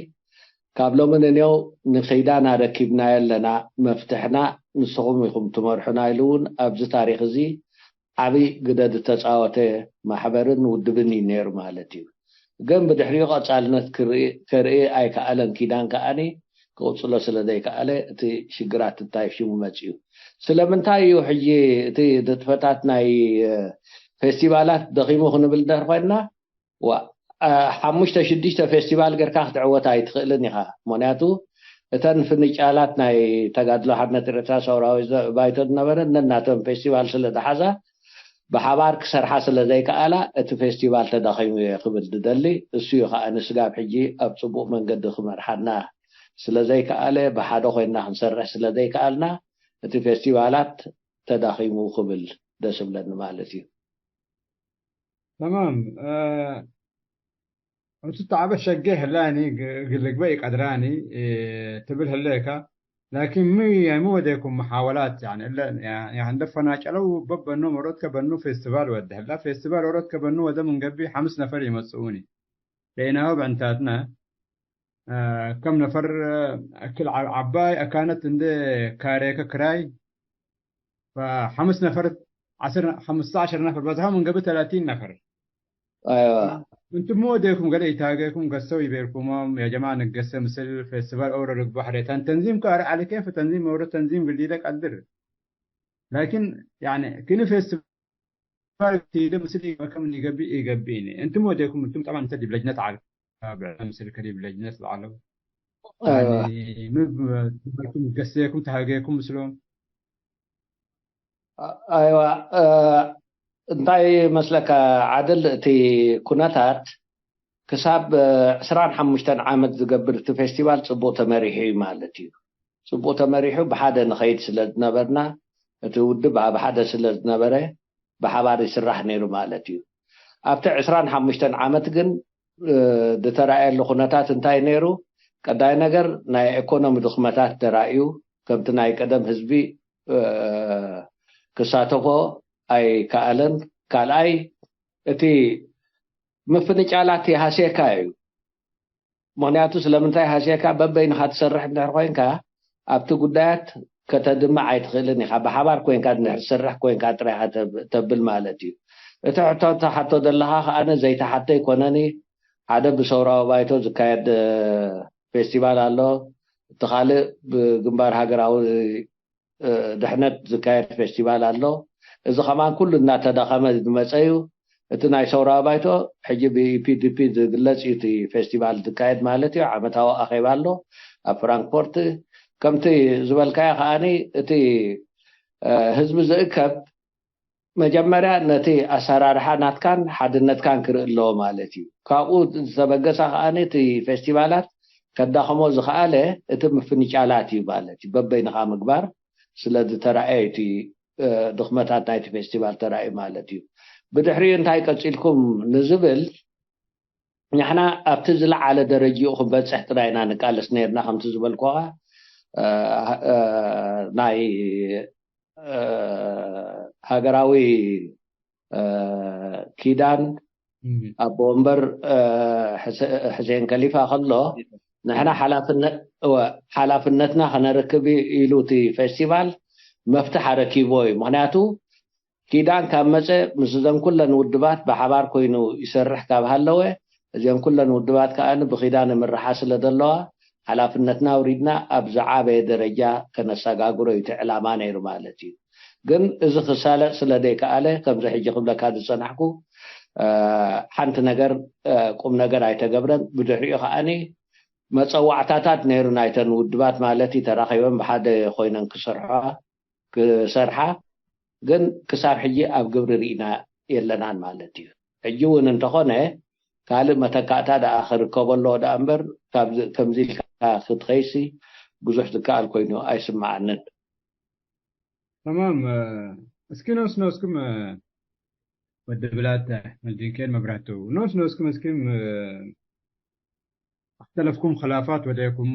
ካብ ሎሚ ንኔው ንኺዳን ኣረኪብናዮ ኣለና፣ መፍትሕና ንስኹም ኢኹም ትመርሑና ኢሉ እውን ኣብዚ ታሪኽ እዚ ዓብይ ግደ ዝተፃወተ ማሕበርን ውድብን እዩ ነይሩ ማለት እዩ። ግን ብድሕሪኡ ቀፃልነት ክርኢ- ከርኢ ኣይከኣለን። ኪዳን ከኣኒ ክቕፅሎ ስለ ዘይከኣለ እቲ ሽግራት እንታይ ሽሙ መፅኡ። ስለምንታይ እዩ ሕጂ እቲ ንጥፈታት ናይ እ፣ ፌስቲቫላት ደኺሙ ክንብል እንድሕር ኮይንና ዋ- አ፣ ሓሙሽተ ሽዱሽተ ፌስቲቫል ጌርካ ክትዕወት ኣይትኽእልን ኢኻ። ምክንያቱ እተን ፍንጫላት ናይ ተጋድሎ ሓድነት ኤርትራ ሰውራዊ ዘ- ባይቶ ዝነበረ ነናተን ፌስቲቫል ስለ ዝሓዛ ብሓባር ክሰርሓ ስለ ዘይከኣላ እቲ ፌስቲቫል ተዳኺሙ እየ ክብል ዝደሊ። እሱ እዩ ከዓ ንስጋብ ሕጂ ኣብ ፅቡቅ መንገዲ ክመርሓና ስለ ዘይከኣለ ብሓደ ኮይንና ክንሰርሕ ስለ ዘይከኣልና እቲ ፌስቲቫላት ተዳኺሙ ክብል ደስ ብለኒ ማለት እዩ። تمام. እቲ ተዓበ ሸገ ህላኒ ግልግበ ይቀድራኒ ትብል ህለካ ላኪን ሚ ሚ ወደኩም መሓወላት ያኒ እለ ያኒ እንደፈናጨለው በበኖ መሮት ከበኑ ፌስቲቫል ወደ ህላ ፌስቲቫል ወሮት ከበኑ ወደ ምንገቢ ሓምስ ነፈር ይመጽኡኒ ለኢናሁ ብዕንታትና ከም ነፈር እክል ዓባይ ኣካነት እንደ ካሬከ ክራይ ሓምስ ነፈር ሓምስተ ዓሸር ነፈር በዝሖም እንገቢ ተላቲን ነፈር ኣይዋ እንቱም ወደኩም ገለ ይታገኩም ገሰው ይቤርኩሞም የጀማ ንገሰ ምስል ፌስቲቫል ኦሮ ልግባሕ ሬታን ተንዚም ከ አርዓሊ ኬፍ ተንዚም ኦሮ ተንዚም ግልዲደ ቀድር ላኪን ያኒ ክኒ ፌስቲቫል ቲደ ምስል ከም ይገቢ ይገቢ እንቱም ወደኩም እንቱም ጠባን እንተ ዲብ ለጅነት ዓል ብዕለ ምስል ከዲብ ለጅነት ለዓለው ምብ ገሰኩም ተሃገኩም ምስሎም ኣይዋ እንታይ መስለካ ዓድል እቲ ኩነታት ክሳብ ዕስራን ሓሙሽተን ዓመት ዝገብር እቲ ፌስቲቫል ፅቡቅ ተመሪሑ እዩ ማለት እዩ። ፅቡቅ ተመሪሑ ብሓደ ንኸይድ ስለ ዝነበርና እቲ ውድብ ኣብ ሓደ ስለ ዝነበረ ብሓባር ይስራሕ ነይሩ ማለት እዩ። ኣብቲ ዕስራን ሓሙሽተን ዓመት ግን ዝተረኣየሉ ኩነታት እንታይ ነይሩ? ቀዳይ ነገር ናይ ኢኮኖሚ ድኽመታት ተራእዩ፣ ከምቲ ናይ ቀደም ህዝቢ ክሳተፎ ኣይከኣለን። ካልኣይ እቲ ምፍንጫላት ይሃስየካ እዩ። ምክንያቱ ስለምንታይ ሃስየካ በበይንካ ትሰርሕ እንድሕር ኮይንካ ኣብቲ ጉዳያት ከተድምዕ ኣይትኽእልን ኢኻ። ብሓባር ኮይንካ እንድሕር ትሰርሕ ኮይንካ ጥራይ ኢኻ ተብ- ተብል ማለት እዩ። እቲ ሕቶ እትሓቶ ዘለኻ ከኣ ዘይተሓቶ ኣይኮነን። ሓደ ብሰውራዊ ባይቶ ዝካየድ እ፣ ፌስቲቫል ኣሎ። እቲ ካልእ ብግንባር ሃገራዊ እ፣ ድሕነት ዝካየድ ፌስቲቫል ኣሎ። እዚ ከማን ኩሉ እናተዳኸመ ዝመፀ እዩ። እቲ ናይ ሰውራ ባይቶ ሕጂ ብኢፒዲፒ ዝግለፅ እዩ። እቲ ፌስቲቫል ዝካየድ ማለት እዩ። ዓመታዊ ኣኼባ ኣሎ ኣብ ፍራንክፎርት። ከምቲ ዝበልካዮ ከዓኒ እቲ እ፣ ህዝቢ ዝእከብ መጀመርያ ነቲ ኣሰራርሓ ናትካን ሓድነትካን ክርኢ ኣለዎ ማለት እዩ። ካብኡ ዝተበገሰ ከዓኒ እቲ ፌስቲቫላት ከዳኸሞ ዝኸኣለ እቲ ምፍንጫላት እዩ ማለት እዩ። በበይንኻ ምግባር ስለ ዝተራእየ እቲ እ፣ ድኽመታት ናይቲ ፌስቲቫል ተራእዩ ማለት እዩ። ብድሕሪኡ እንታይ ቀፂልኩም ንዝብል ንሕና ኣብቲ ዝለዓለ ደረጅኡ ክንበፅሕ ጥራይ ኢና ንቃለስ ነርና። ከምቲ ዝበልኩኻ እ፣ እ፣ ናይ እ፣ ሃገራዊ እ፣ ኪዳን ኣቦ ወንበር እ፣ ሕሰ- ሕሴን ከሊፋ ከሎ ንሕና ሓላፍነት እወ፣ ሓላፍነትና ከነርክብ ኢሉ እቲ ፌስቲቫል መፍትሕ ኣረኪብዎ እዩ። ምክንያቱ ኪዳን ካብ መፀ ምስ እዘን ኩለን ውድባት ብሓባር ኮይኑ ይሰርሕ ካብ ሃለወ እዘን ኩለን ውድባት ከዓ ብኪዳን ይምርሓ ስለ ዘለዋ ሓላፍነትና ኣውሪድና ኣብ ዝዓበየ ደረጃ ከነሰጋግሮ እዩ እቲ ዕላማ ነይሩ ማለት እዩ። ግን እዚ ክሳለጥ ስለ ዘይከኣለ ከምዚ ሕጂ ክብለካ ዝፀናሕኩ እ፣ ሓንቲ ነገር እ፣ ቁም ነገር ኣይተገብረን። ብድሕሪኡ ከዓኒ መፀዋዕታታት ነይሩ ናይተን ውድባት ማለት እዩ ተራኺበን ብሓደ ኮይነን ክሰርሓ ክሰርሓ ግን ክሳብ ሕጂ ኣብ ግብሪ ርኢና የለናን ማለት እዩ። ሕጂ እውን እንተኾነ ካልእ መተካእታ ደኣ ክርከቦ ኣለዎ ደኣ እምበር ካብዚ ከምዚ ኢልካ ክትኸይሲ ብዙሕ ዝከኣል ኮይኑ ኣይስምዓንን። تمام እስኪ ኖስ ኖስኩም ወዲ ብላታ መልዲንኬን መብራህቱ ኖስ ኖስኩም እስኪም اختلفكم خلافات وديكم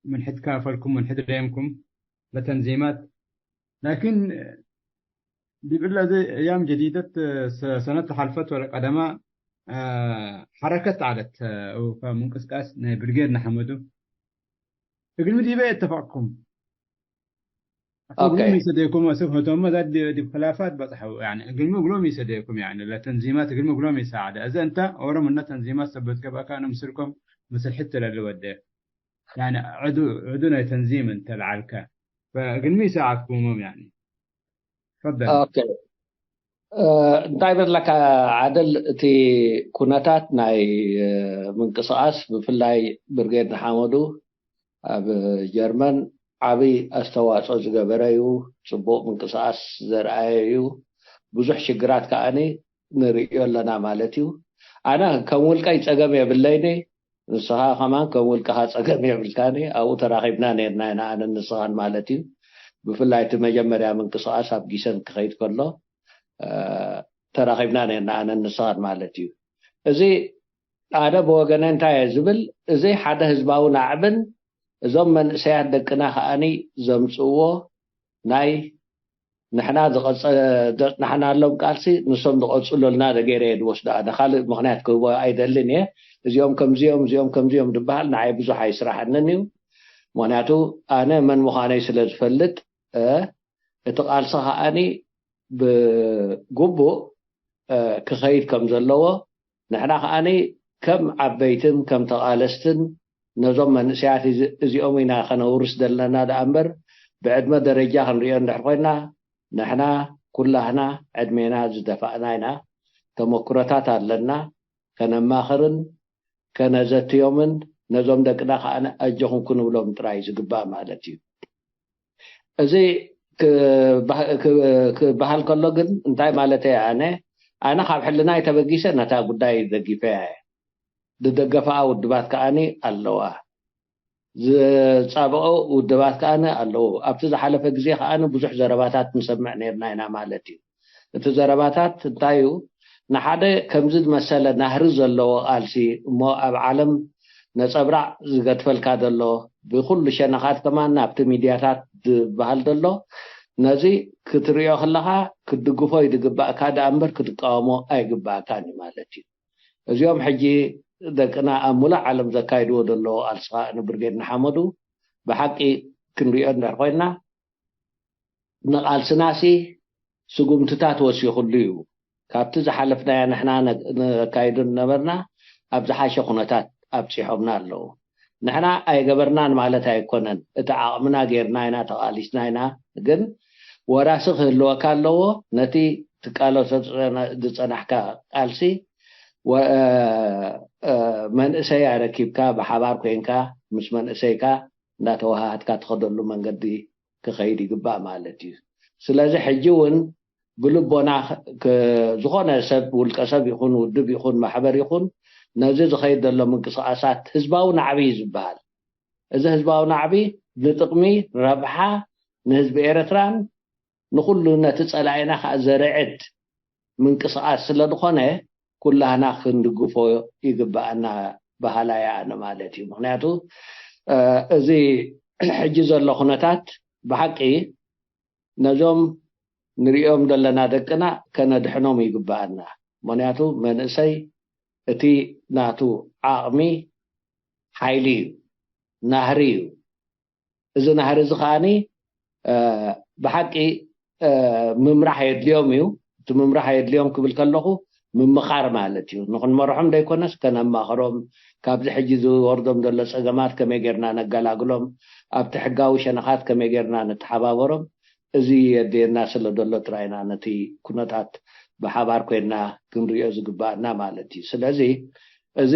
من حد كافلكم من حد ريمكم لتنظيمات لكن ዲብላ እዚ እያም ጀዲደት ሰነት ተሓልፈት ወለ ቀደማ ሓረከት ዓለት ምንቅስቃስ ናይ ብርጌድ ንሓመዱ እግልሚ ዲበ የተፋቅኩም እግልሚ ሰደይኩም ሰብ ሆቶም ዛ ዲብ ክላፋት በጽሐው እግልሚ እግሎም ይሰደይኩም ለተንዚማት እግልሚ እግሎም ይሰዓደ እዚ እንተ ኦሮም እና ተንዚማት ሰበት ገባካ ንምስልኩም ምስልሕት ትለሊ ወደ ዕዱ ናይ ተንዚም እንተ ለዓልከ እግልሚ ይሰዓትኩሞም ፈደል ኦኬ እንታይ በለካ ዓደል እቲ ኩነታት ናይ ምንቅስቃስ ብፍላይ ብርጌድ ንሓመዱ ኣብ ጀርመን ዓብይ ኣስተዋፅኦ ዝገበረ እዩ። ፅቡቅ ምንቅስቃስ ዘርኣየ እዩ። ብዙሕ ሽግራት ከዓኒ ንርእዮ ኣለና ማለት እዩ። ኣነ ከም ውልቀይ ፀገም የብለይኒ። ንስኻ ከማን ከም ውልቅኻ ፀገም የብልካኒ ኣብኡ ተራኺብና ነርና ኢና ኣነ ንስኻን ማለት እዩ። ብፍላይ እቲ መጀመርያ ምንቅስቃስ ኣብ ጊሰን ክኸይድ ከሎ ተራኺብና ነርና ኣነ ንስኻን ማለት እዩ። እዚ ኣነ ብወገነ እንታይ እየ ዝብል እዚ ሓደ ህዝባዊ ናዕብን እዞም መንእሰያት ደቅና ከዓኒ ዘምፅእዎ ናይ ንሕና ዘፅናሕናሎም ቃልሲ ንሶም ዝቐፅሉልና ገይረ እየ ዝወስዶ ኣነ ካልእ ምክንያት ክህቦ ኣይደልን እየ። እዚኦም ከምዚኦም እዚኦም ከምዚኦም ዝበሃል ንዓይ ብዙሕ ኣይስራሐንን እዩ። ምክንያቱ ኣነ መን ምዃነይ ስለ ዝፈልጥ እቲ ቃልሲ ከዓኒ ብግቡእ ክኸይድ ከም ዘለዎ ንሕና ከዓኒ ከም ዓበይትን ከም ተቓለስትን ነዞም መንእሰያት እዚኦም ኢና ከነውርስ ዘለና ደኣ እምበር ብዕድመ ደረጃ ክንሪኦ እንድሕር ኮይና ንሕና ኩላህና ዕድሜና ዝደፋእና ኢና። ተመክሮታት ኣለና። ከነማኽርን ከነዘትዮምን ነዞም ደቅና ከዓ ኣጆኹም ክንብሎም ጥራይ ዝግባእ ማለት እዩ። እዚ ክበሃል ከሎ ግን እንታይ ማለት እየ ኣነ ኣነ ካብ ሕልናይ ተበጊሰ ነታ ጉዳይ ደጊፈያ እየ። ዝደገፋኣ ውድባት ከዓኒ ኣለዋ። ዝጻብኦ ውድባት ከዓኒ ኣለዉ። ኣብቲ ዝሓለፈ ግዜ ከዓኒ ብዙሕ ዘረባታት ንሰምዕ ነርና ኢና ማለት እዩ። እቲ ዘረባታት እንታይ እዩ? ንሓደ ከምዚ ዝመሰለ ናህሪ ዘለዎ ቃልሲ እሞ ኣብ ዓለም ነጸብራቕ ዝገድፈልካ ዘሎ ብኩሉ ሸነኻት ከማን ኣብቲ ሚድያታት ዝበሃል ዘሎ ነዚ ክትሪኦ ከለኻ ክትድግፎ እዩ ዝግባእካ ደኣ እምበር ክትቃወሞ ኣይግባእካን እዩ ማለት እዩ። እዚኦም ሕጂ ደቅና ኣብ ሙሉእ ዓለም ዘካይድዎ ዘለዉ ቃልሲ ከዓ ንብርጌድ ንሓመዱ ብሓቂ ክንሪኦ እንድሕር ኮይና ንቓልስናሲ ስጉምትታት ወሲኹሉ እዩ። ካብቲ ዝሓለፍናዮ ንሕና ነካይዶ ነበርና ኣብ ዝሓሸ ኩነታት ኣብፂሖምና ኣለዉ። ንሕና ኣይገበርናን ማለት ኣይኮነን። እቲ ዓቕምና ጌርና ኢና፣ ተቓሊስና ኢና። ግን ወራሲ ክህልወካ ኣለዎ። ነቲ ትቃለሶ ዝፀናሕካ ቃልሲ መንእሰይ ኣረኪብካ ብሓባር ኮይንካ ምስ መንእሰይካ እንዳተወሃሃድካ ትኸደሉ መንገዲ ክኸይድ ይግባእ ማለት እዩ። ስለዚ ሕጂ እውን ብልቦና ዝኾነ ሰብ፣ ውልቀ ሰብ ይኹን ውድብ ይኹን ማሕበር ይኹን፣ ነዚ ዝኸይድ ዘሎ ምንቅስቃሳት ህዝባዊ ናዕቢ እዩ ዝበሃል። እዚ ህዝባዊ ናዕቢ ንጥቕሚ ረብሓ ንህዝቢ ኤርትራን ንኩሉ ነቲ ጸላኢና ከዓ ዘርዕድ ምንቅስቃስ ስለ ዝኾነ ኩላህና ክንድግፎ ይግባኣና በሃላይ ኣነ ማለት እዩ። ምክንያቱ እዚ ሕጂ ዘሎ ኩነታት ብሓቂ ነዞም ንሪኦም ዘለና ደቅና ከነድሕኖም ይግባኣና። ምክንያቱ መንእሰይ እቲ ናቱ ዓቕሚ ሓይሊ እዩ፣ ናህሪ እዩ። እዚ ናህሪ እዚ ከዓኒ ብሓቂ ምምራሕ የድልዮም እዩ። እቲ ምምራሕ የድልዮም ክብል ከለኹ ምምኻር ማለት እዩ። ንክንመርሖም ዘይኮነስ ከነማኽሮም፣ ካብዚ ሕጂ ዝወርዶም ዘሎ ፀገማት ከመይ ጌርና ነገላግሎም፣ ኣብቲ ሕጋዊ ሸነኻት ከመይ ጌርና ንተሓባበሮም፣ እዚ የድልየና ስለ ዘሎ ጥራይ ኢና ነቲ ኩነታት ብሓባር ኮይንና ክንሪኦ ዝግባኣና ማለት እዩ። ስለዚ እዚ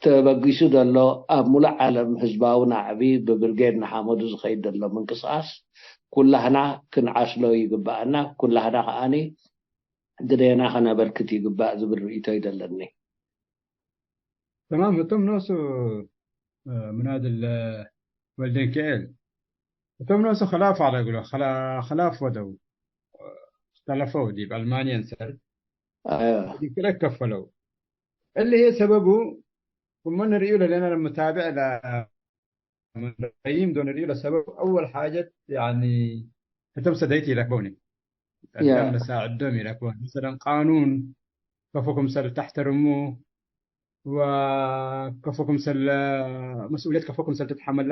ተበጊሱ ዘሎ ኣብ ሙሉእ ዓለም ህዝባዊ ናዕቢ ብብርጌድ ንሓመዱ ዝኸይድ ዘሎ ምንቅስቃስ ኩላህና ክንዓስሎ ይግባኣና። ኩላህና ከዓኒ ግደና ከነበርክት ይግባእ ዝብል ርእይቶ ይደለኒ። تمام እቶም ነሱ ምናድል ወልደንክኤል እቶም ነሱ خلاف على قوله خلاف ወደው اختلفوا دي بألمانيا سر أيوة. ክልተ ከፈለው اللي هي سببه እሞ ንርእዩ ለለና ለመታብዕ ለመረይም ዶ ንርእዩ ለሰበብ أول حاجة يعني እቶም ሰደይቲ ይረክበውኒ يا. ለሳዕዶም ይረክበው مثلا قانون ከፎ ክምሰል ተሕተርሙ ወከፎ ክምሰል መስኡልየት ከፎ ክምሰል ትትሓመላ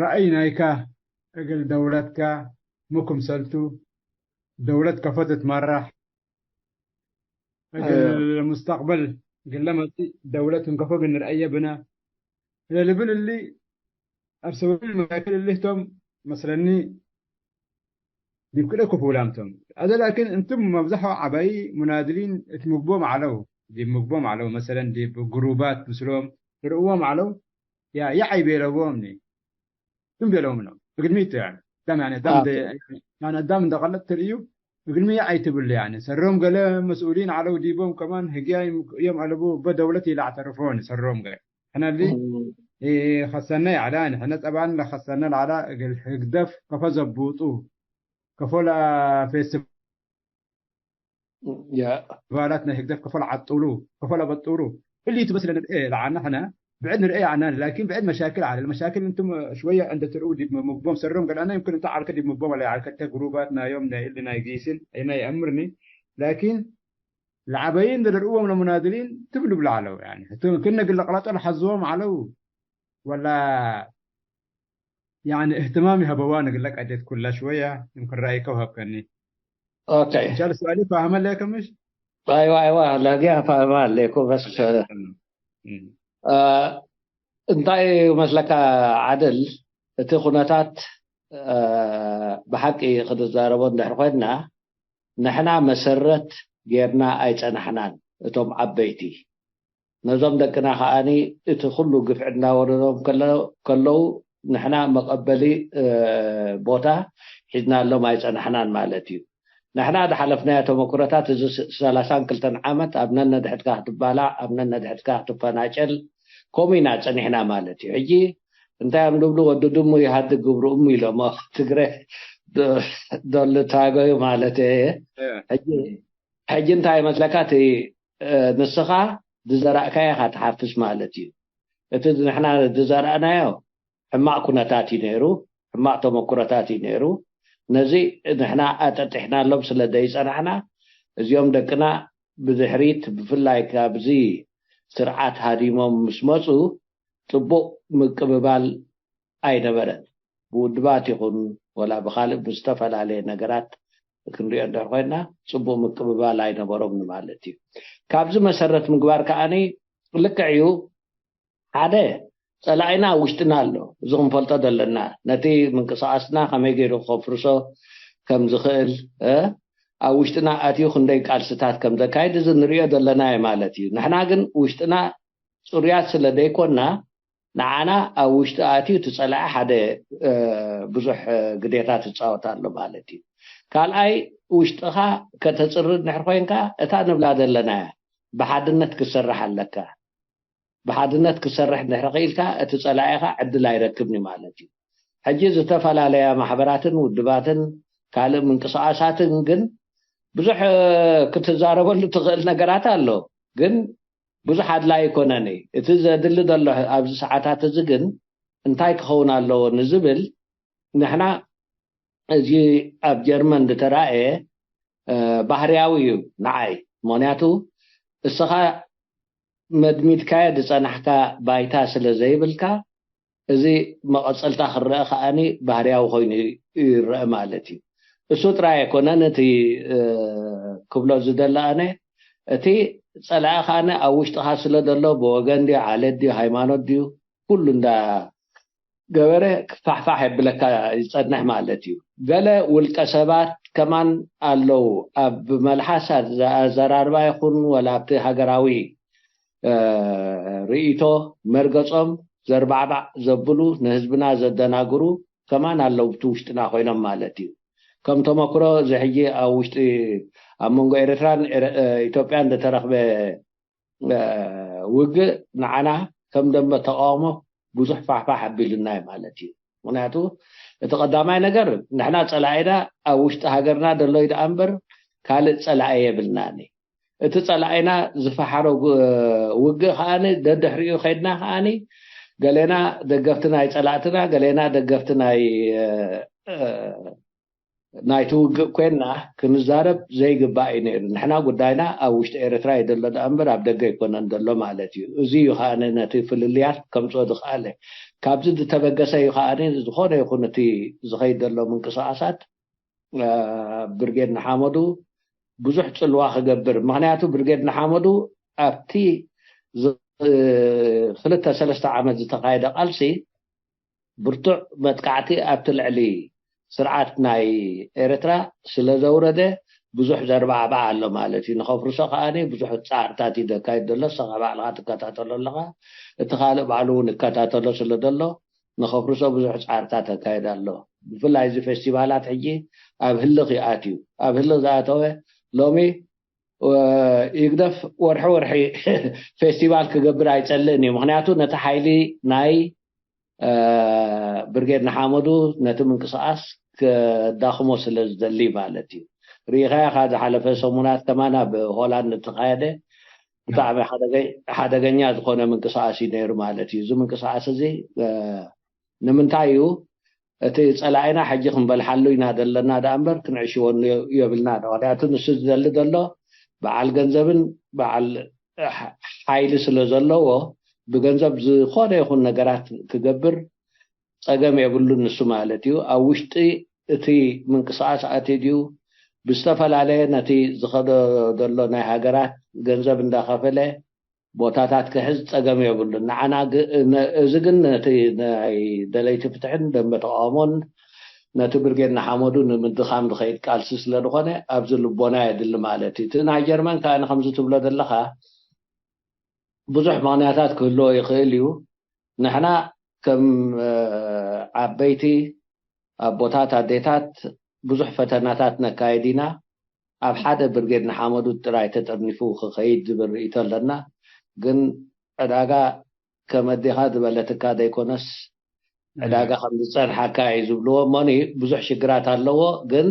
ራእይ ናይካ እግል ደውለትካ ምኩምሰልቱ ደውለት ከፎ ትትመራሕ እግል ሙስተቅበል እግል ለመጽእ ደውለት እንከፎ ግን ንርአየ ብና ለልብል እሊ ኣብ ሰበብ መሻክል እሊ ህቶም መስለኒ ዲብ ክልኤ ክፉላም ቶም ኣዘ ላኪን እንትም መብዛሕትኦም ዓባይ ሙናድሊን እት ምግቦም ዓለው ዲብ ምግቦም ዓለው መሰለን ዲብ ግሩባት ምስሎም ይርእዎም ዓለው ያ ያዓይ ቤለዎም ኒ ትም ቤለዎም ነው እግድሚት ያ ዳም ያኔ ዳም آه. ያኔ ዳም እንደቀለጥ ትርእዩ እግድሚ ያዓይ ትብል ያኔ ሰሮም ገለ መስኡሊን ዓለው ዲቦም ከማን ህግያ እዮም ኣለቡ በደውለት ይላዕ ተርፎን ሰሮም ገለ ሕነሊ مم. ከሰነ ያዕላ ንሕነ ጸባን ለከሰነ ላዕላ እግል ህግደፍ ከፈ ዘቡጡ ከፎ ለፌስቲቫላት يا. ናይ ህግደፍ ከፎ ለዓጡሉ ከፎ ለበጡሩ እሊ ትመስለ ንርኤ ለዓና ሕነ ብዕድ ንርኤ ያዕና ላኪን ብዕድ መሻክል ዓለ መሻክል እንቱም ሽወያ እንደ ትርኡ ዲብ ምግቦም ሰሮም ገልአና ይምክን እንተ ዓልከ ዲብ ምግቦም ወላ ዓልከ እተ ግሩባት ናዮም ናይ እሊ ናይ ጊስን ኣይና ይአምርኒ ላኪን ለዓበይን ደደርእዎም ለሙናድሊን ትብሉ ብለዓለው ያኒ ክነግል ለቀላጦ ለሓዝዎም ዓለው ወላ ያኒ እህትማም ይሀበዋ ንግለ ቀደት ኩላ ሽወያ ይምክን ራእይከ ውሀብከኒ اوكي. እንሻል ሱኣሊ ፋህመ ለከ ምሽ ايوه ايوه لاقيها فاهمة عليكم بس እም። آه، እንታይ መስለካ ዓድል እቲ ኩነታት ብሓቂ ክትዛረቦ እንድሕር ኮይንና ንሕና መሰረት ጌርና ኣይፀናሕናን። እቶም ዓበይቲ ነዞም ደቅና ከዓኒ እቲ ኩሉ ግፍዒ እናወረዶም ከለዉ ንሕና መቐበሊ ቦታ ሒዝናሎም ኣይፀናሕናን ማለት እዩ። ንሕና ዝሓለፍናዮ ተመኩሮታት እዚ ሰላሳን ክልተን ዓመት ኣብ ነነድሕድካ ክትባላዕ ኣብ ነነድሕድካ ክትፈናጨል ከምኡ ኢና ፀኒሕና ማለት እዩ። ሕጂ እንታይ እዮም ዝብሉ ወዲ ድሙ ይሃድግ ግብሩ እሙ ኢሎም ትግረ ዶልታጎዩ ማለት እየ። ሕጂ እንታይ ይመስለካ እቲ ንስኻ ዝዘራእካዮ ኢኻ ትሓፍስ ማለት እዩ። እቲ ንሕና ዝዘራእናዮ ሕማቕ ኩነታት እዩ ነይሩ፣ ሕማቕ ተመኩሮታት እዩ ነይሩ። ነዚ ንሕና ኣጠጢሕናሎም ስለ ዘይፀናሕና እዚኦም ደቅና ብድሕሪት ብፍላይ ካብዚ ስርዓት ሃዲሞም ምስ መፁ ፅቡቕ ምቅብባል ኣይነበረን። ብውድባት ይኹን ወላ ብካልእ ብዝተፈላለየ ነገራት ክንሪኦ እንድሕር ኮይና፣ ጽቡቕ ምቅብባል ኣይነበሮም ማለት እዩ። ካብዚ መሰረት ምግባር ከዓኒ ልክዕ እዩ። ሓደ፣ ጸላኢና ኣብ ውሽጥና ኣሎ። እዚ ክንፈልጦ ዘለና፣ ነቲ ምንቅስቃስና ከመይ ገይሩ ከፍርሶ ከም ዝኽእል፣ እ፣ ኣብ ውሽጥና ኣትዩ ክንደይ ቃልስታት ከም ዘካይድ እዚ ንሪኦ ዘለና እዩ ማለት እዩ። ንሕና ግን ውሽጥና ጽሩያት ስለ ዘይኮና፣ ንዓና ኣብ ውሽጢ ኣትዩ እቲ ጸላኢ ሓደ፣ እ፣ ብዙሕ፣ እ፣ ግዴታ ትጻወት ኣሎ ማለት እዩ። ካልኣይ፣ ውሽጥኻ ከተጽሪ እንድሕር ኮይንካ፣ እታ ንብላ ዘለና እያ፣ ብሓድነት ክትሰርሕ ኣለካ። ብሓድነት ክትሰርሕ እንድሕር ክኢልካ፣ እቲ ጸላኢኻ ዕድል ኣይረክብን እዩ ማለት እዩ። ሕጂ ዝተፈላለያ ማሕበራትን ውድባትን ካልእ ምንቅስቃሳትን ግን ብዙሕ፣ እ፣ ክትዛረበሉ ትኽእል ነገራት ኣሎ፣ ግን ብዙሕ ኣድላይ ኣይኮነን እዩ። እቲ ዘድሊ ዘሎ ኣብዚ ሰዓታት እዚ ግን እንታይ ክኸውን ኣለዎ ንዝብል፣ ንሕና እዚ ኣብ ጀርመን ዝተራእየ፣ እ፣ ባህርያዊ እዩ ንዓይ። ምኽንያቱ እስኻ መድሚትካዮ ዝጸናሕካ ባይታ ስለ ዘይብልካ፣ እዚ መቐጸልታ ክረአ ከኣኒ ባህርያዊ ኮይኑ ይረአ ማለት እዩ። እሱ ጥራይ ኣይኮነን፣ እቲ፣ እ፣ ክብሎ ዝደለ ኣነ፣ እቲ ጸላኢ ከኣኒ ኣብ ውሽጥኻ ስለ ዘሎ፣ ብወገን ድዩ፣ ዓሌት ድዩ፣ ሃይማኖት ድዩ፣ ኩሉ እንዳ ገበረ ክፋሕፋሕ የብለካ ይጸንሕ ማለት እዩ። ገለ ውልቀ ሰባት ከማን ኣለዉ፣ ኣብ መልሓስ ኣዘ-፣ ኣዘራርባ ይኹን ወላ ኣብቲ ሃገራዊ፣ እ፣ ርእይቶ መርገጾም ዘርባዕባዕ ዘብሉ፣ ንህዝብና ዘደናግሩ ከማን ኣለዉ፣ ብቲ ውሽጥና ኮይኖም ማለት እዩ። ከም ተመክሮ፣ እዚ ሕጂ ኣብ ውሽጢ፣ ኣብ መንጎ ኤርትራን ኤረ-፣ እ፣ ኢትዮጵያን ዝተረኽበ፣ እ፣ ውግእ ንዓና ከም ደንበ ተቃውሞ ብዙሕ ፋሕፋሕ ኣቢሉና እዩ ማለት እዩ። ምኽንያቱ፣ እቲ ቀዳማይ ነገር፣ ንሕና ጸላኢና ኣብ ውሽጢ ሃገርና ዘሎ እዩ ደኣ እምበር፣ ካልእ ጸላኢ የብልናን። እቲ ጸላኢና ዝፈሓሮ ግ-፣ ውግእ ከኣኒ፣ ደድሕሪኡ ከይድና ከኣኒ፣ ገሌና ደገፍቲ ናይ ጸላእትና፣ ገሌና ደገፍቲ ናይ፣ እ፣ እ፣ ናይቲ ውግእ ኮይንና ክንዛረብ ዘይግባእ እዩ ነይሩ። ንሕና ጉዳይና ኣብ ውሽጢ ኤርትራ እዩ ዘሎ ደኣ እምበር፣ ኣብ ደገ ኣይኮነን ዘሎ ማለት እዩ። እዚ እዩ ከኣ ነቲ ፍልልያት ከምጽኦ ዝኸኣለ። ካብዚ ዝተበገሰ እዩ ከኣ ዝኾነ ይኹን እቲ ዝኸይድ ዘሎ ምንቅስቃሳት፣ እ፣ ብርጌድ ንሓመዱ ብዙሕ ጽልዋ ክገብር። ምኽንያቱ ብርጌድ ንሓመዱ ኣብቲ ዝ-፣ እ፣ ክልተ ሰለስተ ዓመት ዝተኻየደ ቃልሲ፣ ብርቱዕ መጥቃዕቲ ኣብቲ ልዕሊ ስርዓት ናይ ኤርትራ ስለ ዘውረደ፣ ብዙሕ ዘርባዕባዕ ኣሎ ማለት እዩ። ንኸፍርሶ ከኣኒ ብዙሕ ጻዕርታት እዩ ዘካይድ ዘሎ። ንስኻ ባዕልኻ ትከታተሎ ኣለኻ፣ እቲ ካልእ ባዕሉ እውን ይከታተሎ ስለ ዘሎ፣ ንኸፍርሶ ብዙሕ ጻዕርታት ኣካይድ ኣሎ። ብፍላይ እዚ ፌስቲቫላት ሕጂ ኣብ ህልኽ እዩ ኣትዩ። ኣብ ህልኽ ዝኣተወ፣ ሎሚ፣ እ፣ ይግደፍ ወርሒ ወርሒ ፌስቲቫል ክገብር ኣይጸልእን እዩ። ምኽንያቱ ነቲ ሓይሊ ናይ፣ እ፣ ብርጌድ ንሓመዱ፣ ነቲ ምንቅስቃስ ከዳኽሞ ስለ ዝደሊ ማለት እዩ። ርኢኻያ፣ ካብ ዝሓለፈ ሰሙናት ከማን ኣብ ሆላንድ እተኻየደ ብጣዕሚ ሓደገ-፣ ሓደገኛ ዝኾነ ምንቅስቃስ እዩ ነይሩ ማለት እዩ። እዚ ምንቅስቃስ እዚ፣ እ፣ ንምንታይ እዩ እቲ ጸላኢና ሕጂ ክንበልሓሉ ኢና ዘለና ደኣ እምበር ክንዕሽወሉ የ-፣ የብልና። ምኽንያቱ ንሱ ዝደሊ ዘሎ በዓል ገንዘብን በዓል ሓ-፣ ሓይሊ ስለ ዘለዎ፣ ብገንዘብ ዝኾነ ይኹን ነገራት ክገብር ጸገም የብሉን ንሱ ማለት እዩ። ኣብ ውሽጢ እቲ ምንቅስቃስ ኣትዩ ድዩ፣ ብዝተፈላለየ ነቲ ዝኸዶ ዘሎ ናይ ሃገራት ገንዘብ እንዳኸፈለ ቦታታት ክሕዝ ጸገም የብሉን። ንዓና ግ-፣ ነ-፣ እዚ ግን ነቲ ናይ ደለይቲ ፍትሕን ደንበ ተቃውሞን ነቲ ብርጌድ ንሓመዱ ንምድኻም ዝኸይድ ቃልሲ ስለ ዝኾነ፣ ኣብዚ ልቦና የድሊ ማለት እዩ። እቲ ናይ ጀርመን ከኣ ከምዚ ትብሎ ዘለኻ ብዙሕ ምኽንያታት ክህልዎ ይኽእል እዩ። ንሕና ከም፣ እ፣ ዓበይቲ ኣቦታት፣ ኣዴታት ብዙሕ ፈተናታት ነካይድ ኢና። ኣብ ሓደ ብርጌድ ንሓመዱ ጥራይ ተጠርኒፉ ክኸይድ ዝብል ርእይቶ ኣለና። ግን ዕዳጋ ከም ኣዴኻ ዝበለትካ ዘይኮነስ፣ ዕዳጋ ከም ዝጸንሓካ እዩ ዝብልዎ። እሞኒ ብዙሕ ሽግራት ኣለዎ፣ ግን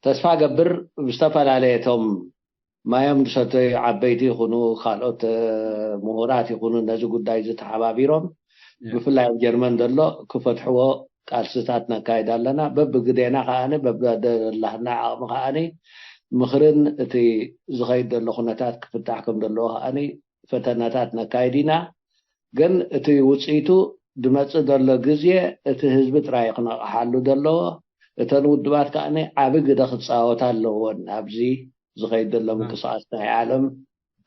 ተስፋ ገብር ብዝተፈላለየ እቶም ማዮም ዝሰተዩ ዓበይቲ ይኹኑ፣ ካልኦት፣ እ፣ ምሁራት ይኹኑ፣ ነዚ ጉዳይ እዚ ተሓባቢሮም፣ ያ። ብፍላይ ኣብ ጀርመን ዘሎ ክፈትሕዎ ቃልስታት ነካይድ ኣለና። በብግዜና ከኣኒ፣ በብደላህና ዓቕሚ ከኣኒ፣ ምኽርን እቲ ዝኸይድ ዘሎ ኩነታት ክፍታሕ ከም ዘለዎ ከኣኒ ፈተናታት ነካይድ ኢና። ግን እቲ ውጽኢቱ ድመጽእ ዘሎ ግዜ እቲ ህዝቢ ጥራይ ክነቕሓሉ ዘለዎ፣ እተን ውድባት ከኣ ዓቢ ግደ ክጻወታ ኣለዎን ኣብዚ ዝኸይድ ዘሎ ምንቅስቃስ ናይ ዓለም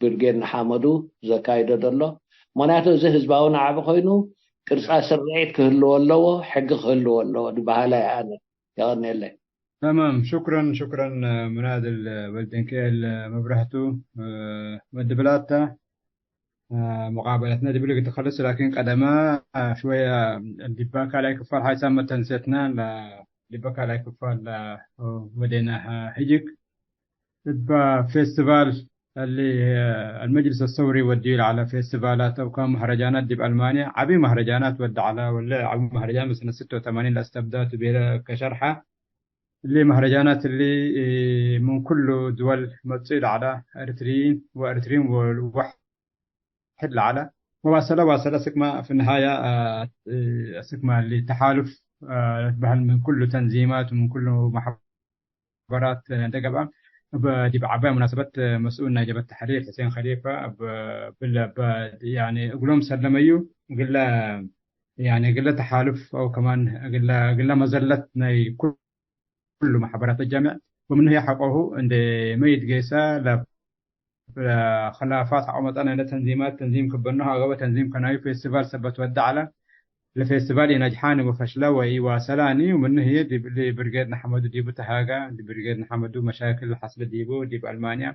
ብርጌድ ንሓመዱ ዘካይዶ ዘሎ። ምክንያቱ እዚ ህዝባዊ ናዕቢ ኮይኑ ቅርጻ ስርዒት ክህልዎ ኣለዎ፣ ሕጊ ክህልዎ ኣለዎ ዝበሃላ እየ ኣነ። የቐንየለይ። تمام، شكرا شكرا. منادل ولدنكيل مبرهتو مدبلاتا مقابلتنا دبلغ تخلص، لكن قدما شوية الدباكة لا يكفر حيث ما تنسيتنا، لا دباكة لا يكفر لا ودينا هجك. الدبا فيستيفال اللي المجلس الثوري ودي على فيستيفالات أو كان مهرجانات دي بألمانيا، عبي مهرجانات ود على ولا عبي مهرجان بسنة ستة وثمانين لاستبدات بيلا كشرحة اللي مهرجانات اللي من كل دول متصير على إريتريين وإريتريين وواحد على وواصلة واصلة سكما في النهاية سكما اللي تحالف بهل من كل تنظيمات ومن كل محبرات دقبة بدي بعباية مناسبة مسؤول ناجبة التحرير حسين خليفة يعني أقولهم سلميو قل يعني قل تحالف أو كمان قل قل مزلة ناي كل ኩሉ ማሕበራት ጃምዕ ወምንህ ሓቆሁ እንደ መይድ ጌሳ ለብ ኸላፋት ሓቆ መጠን እንደ ተንዚማት ተንዚም ክበኖ ሃገበ ተንዚም ከናዩ ፌስቲቫል ሰበት ወደ ዓለ ለፌስቲቫል የነጅሓኒ ወፈሽለ ወይ ዋሰላኒ ወምንህ ብርጌድ ንሓመዱ ዲቡ ተሃጋ ብርጌድ ንሓመዱ መሻክል ሓስለ ዲቡ ዲብ ኣልማንያ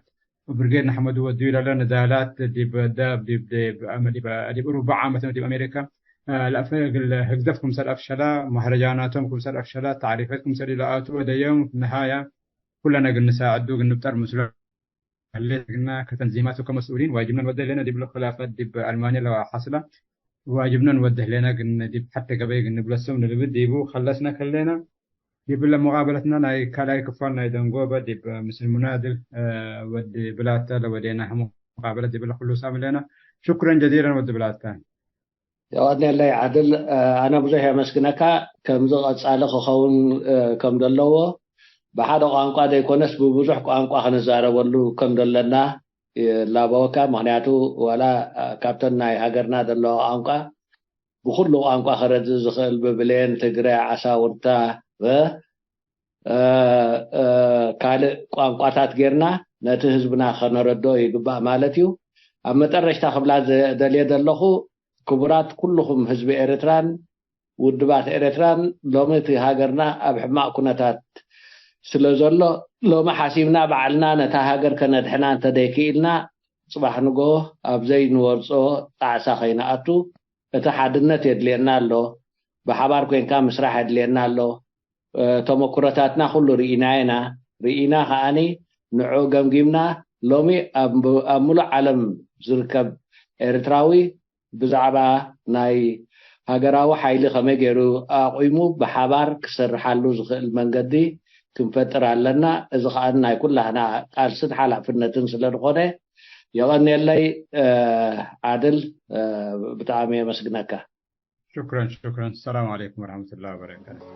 ብርጌድ ንሓመዱ ወዱ ይለለ ንዳላት ዲብ ዳብ ዲብ ዲብ ሩባ ዓመት ዲብ ኣሜሪካ ህግደፍ ክምሰል ኣፍሸላ ማህረጃናቶም ክምሰል ኣፍሸላ ታዕሪፈት ክምሰል ኢሉ ኣቱ ወደዮም ንሃያ ኩለና ግን ንሳዕዱ ግን ንብጠር ምስሎ ህሌት ግና ከተንዚማቱ ከመስኡሊን ዋጅብነን ወደ ህሌና ዲብሎ ክላፈት ዲብ ኣልማንያ ለዋ ሓስላ ዋጅብነን ወደ ህሌና ግን ዲብ ሓተ ገበይ ግን ንብለሶም ንልብድ ዲቡ ከለስና ከሌና ዲብለ ሙቃበለትና ናይ ካልኣይ ክፋል ናይ ደንጎበ ዲብ ምስል ሙናድል ወዲ ብላተ ለወዴና ሙቃበለት ዲብለ ኩሉ ሳምለና ሽኩረን ጀዚረን ወዲ ብላተ የቐንየለይ ዓድል ኣነ ብዙሕ የመስግነካ። ከምዚ ቀጻሊ ክኸውን ከም ዘለዎ ብሓደ ቋንቋ ዘይኮነስ ብብዙሕ ቋንቋ ክንዛረበሉ ከም ዘለና ይላበወካ። ምክንያቱ ዋላ ካብተን ናይ ሃገርና ዘለዋ ቋንቋ ብኩሉ ቋንቋ ክረድእ ዝኽእል ብብሌን፣ ትግረ፣ ዓሳውርታ ካልእ ቋንቋታት ጌርና ነቲ ህዝብና ከነረድኦ ይግባእ ማለት እዩ። ኣብ መጠረሽታ ክብላ ደልየ ዘለኹ ክቡራት ኩልኹም ህዝቢ ኤርትራን ውድባት ኤርትራን ሎሚ እቲ ሃገርና ኣብ ሕማቕ ኩነታት ስለ ዘሎ ሎሚ ሓሲብና ባዕልና ነታ ሃገር ከነድሕና እንተደይክኢልና ጽባሕ ንጎ ኣብ ዘይንወርጾ ጣዕሳ ከይንኣቱ እቲ ሓድነት የድልየና ኣሎ። ብሓባር ኮንካ ምስራሕ የድልየና ኣሎ። ተመኩሮታትና ኩሉ ርኢና ኢና። ርኢና ከኣኒ ንዑ ገምጊምና ሎሚ ኣብ ሙሉእ ዓለም ዝርከብ ኤርትራዊ ብዛዕባ ናይ ሃገራዊ ሓይሊ ከመይ ገይሩ ኣቑሙ ብሓባር ክሰርሓሉ ዝኽእል መንገዲ ክንፈጥር ኣለና። እዚ ከዓ ናይ ኩላህና ቃልስን ሓላፍነትን ስለ ዝኾነ የቐንየለይ ዓድል ብጣዕሚ የመስግነካ። شكرا شكرا السلام عليكم ورحمة الله وبركاته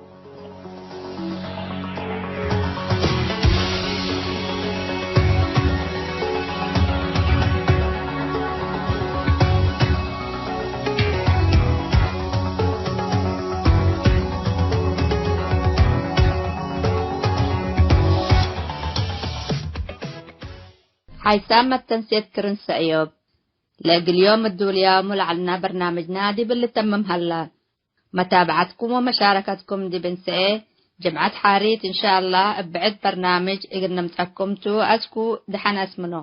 ሓይሳም መተንሴት ክርን ሰእዮብ ለእግልዮም እድውልያሙ ላዕልና በርናምጅና ዲብል ልተምም ሃላ መታብዓትኩም ወመሻረከትኩም ዲብንሰኤ ጅምዓት ሓሪት እንሻ ኣላህ እብዕድ በርናምጅ እግር ንምጸኩም ቱ ኣስኩ ደሓን ኣስምኖ።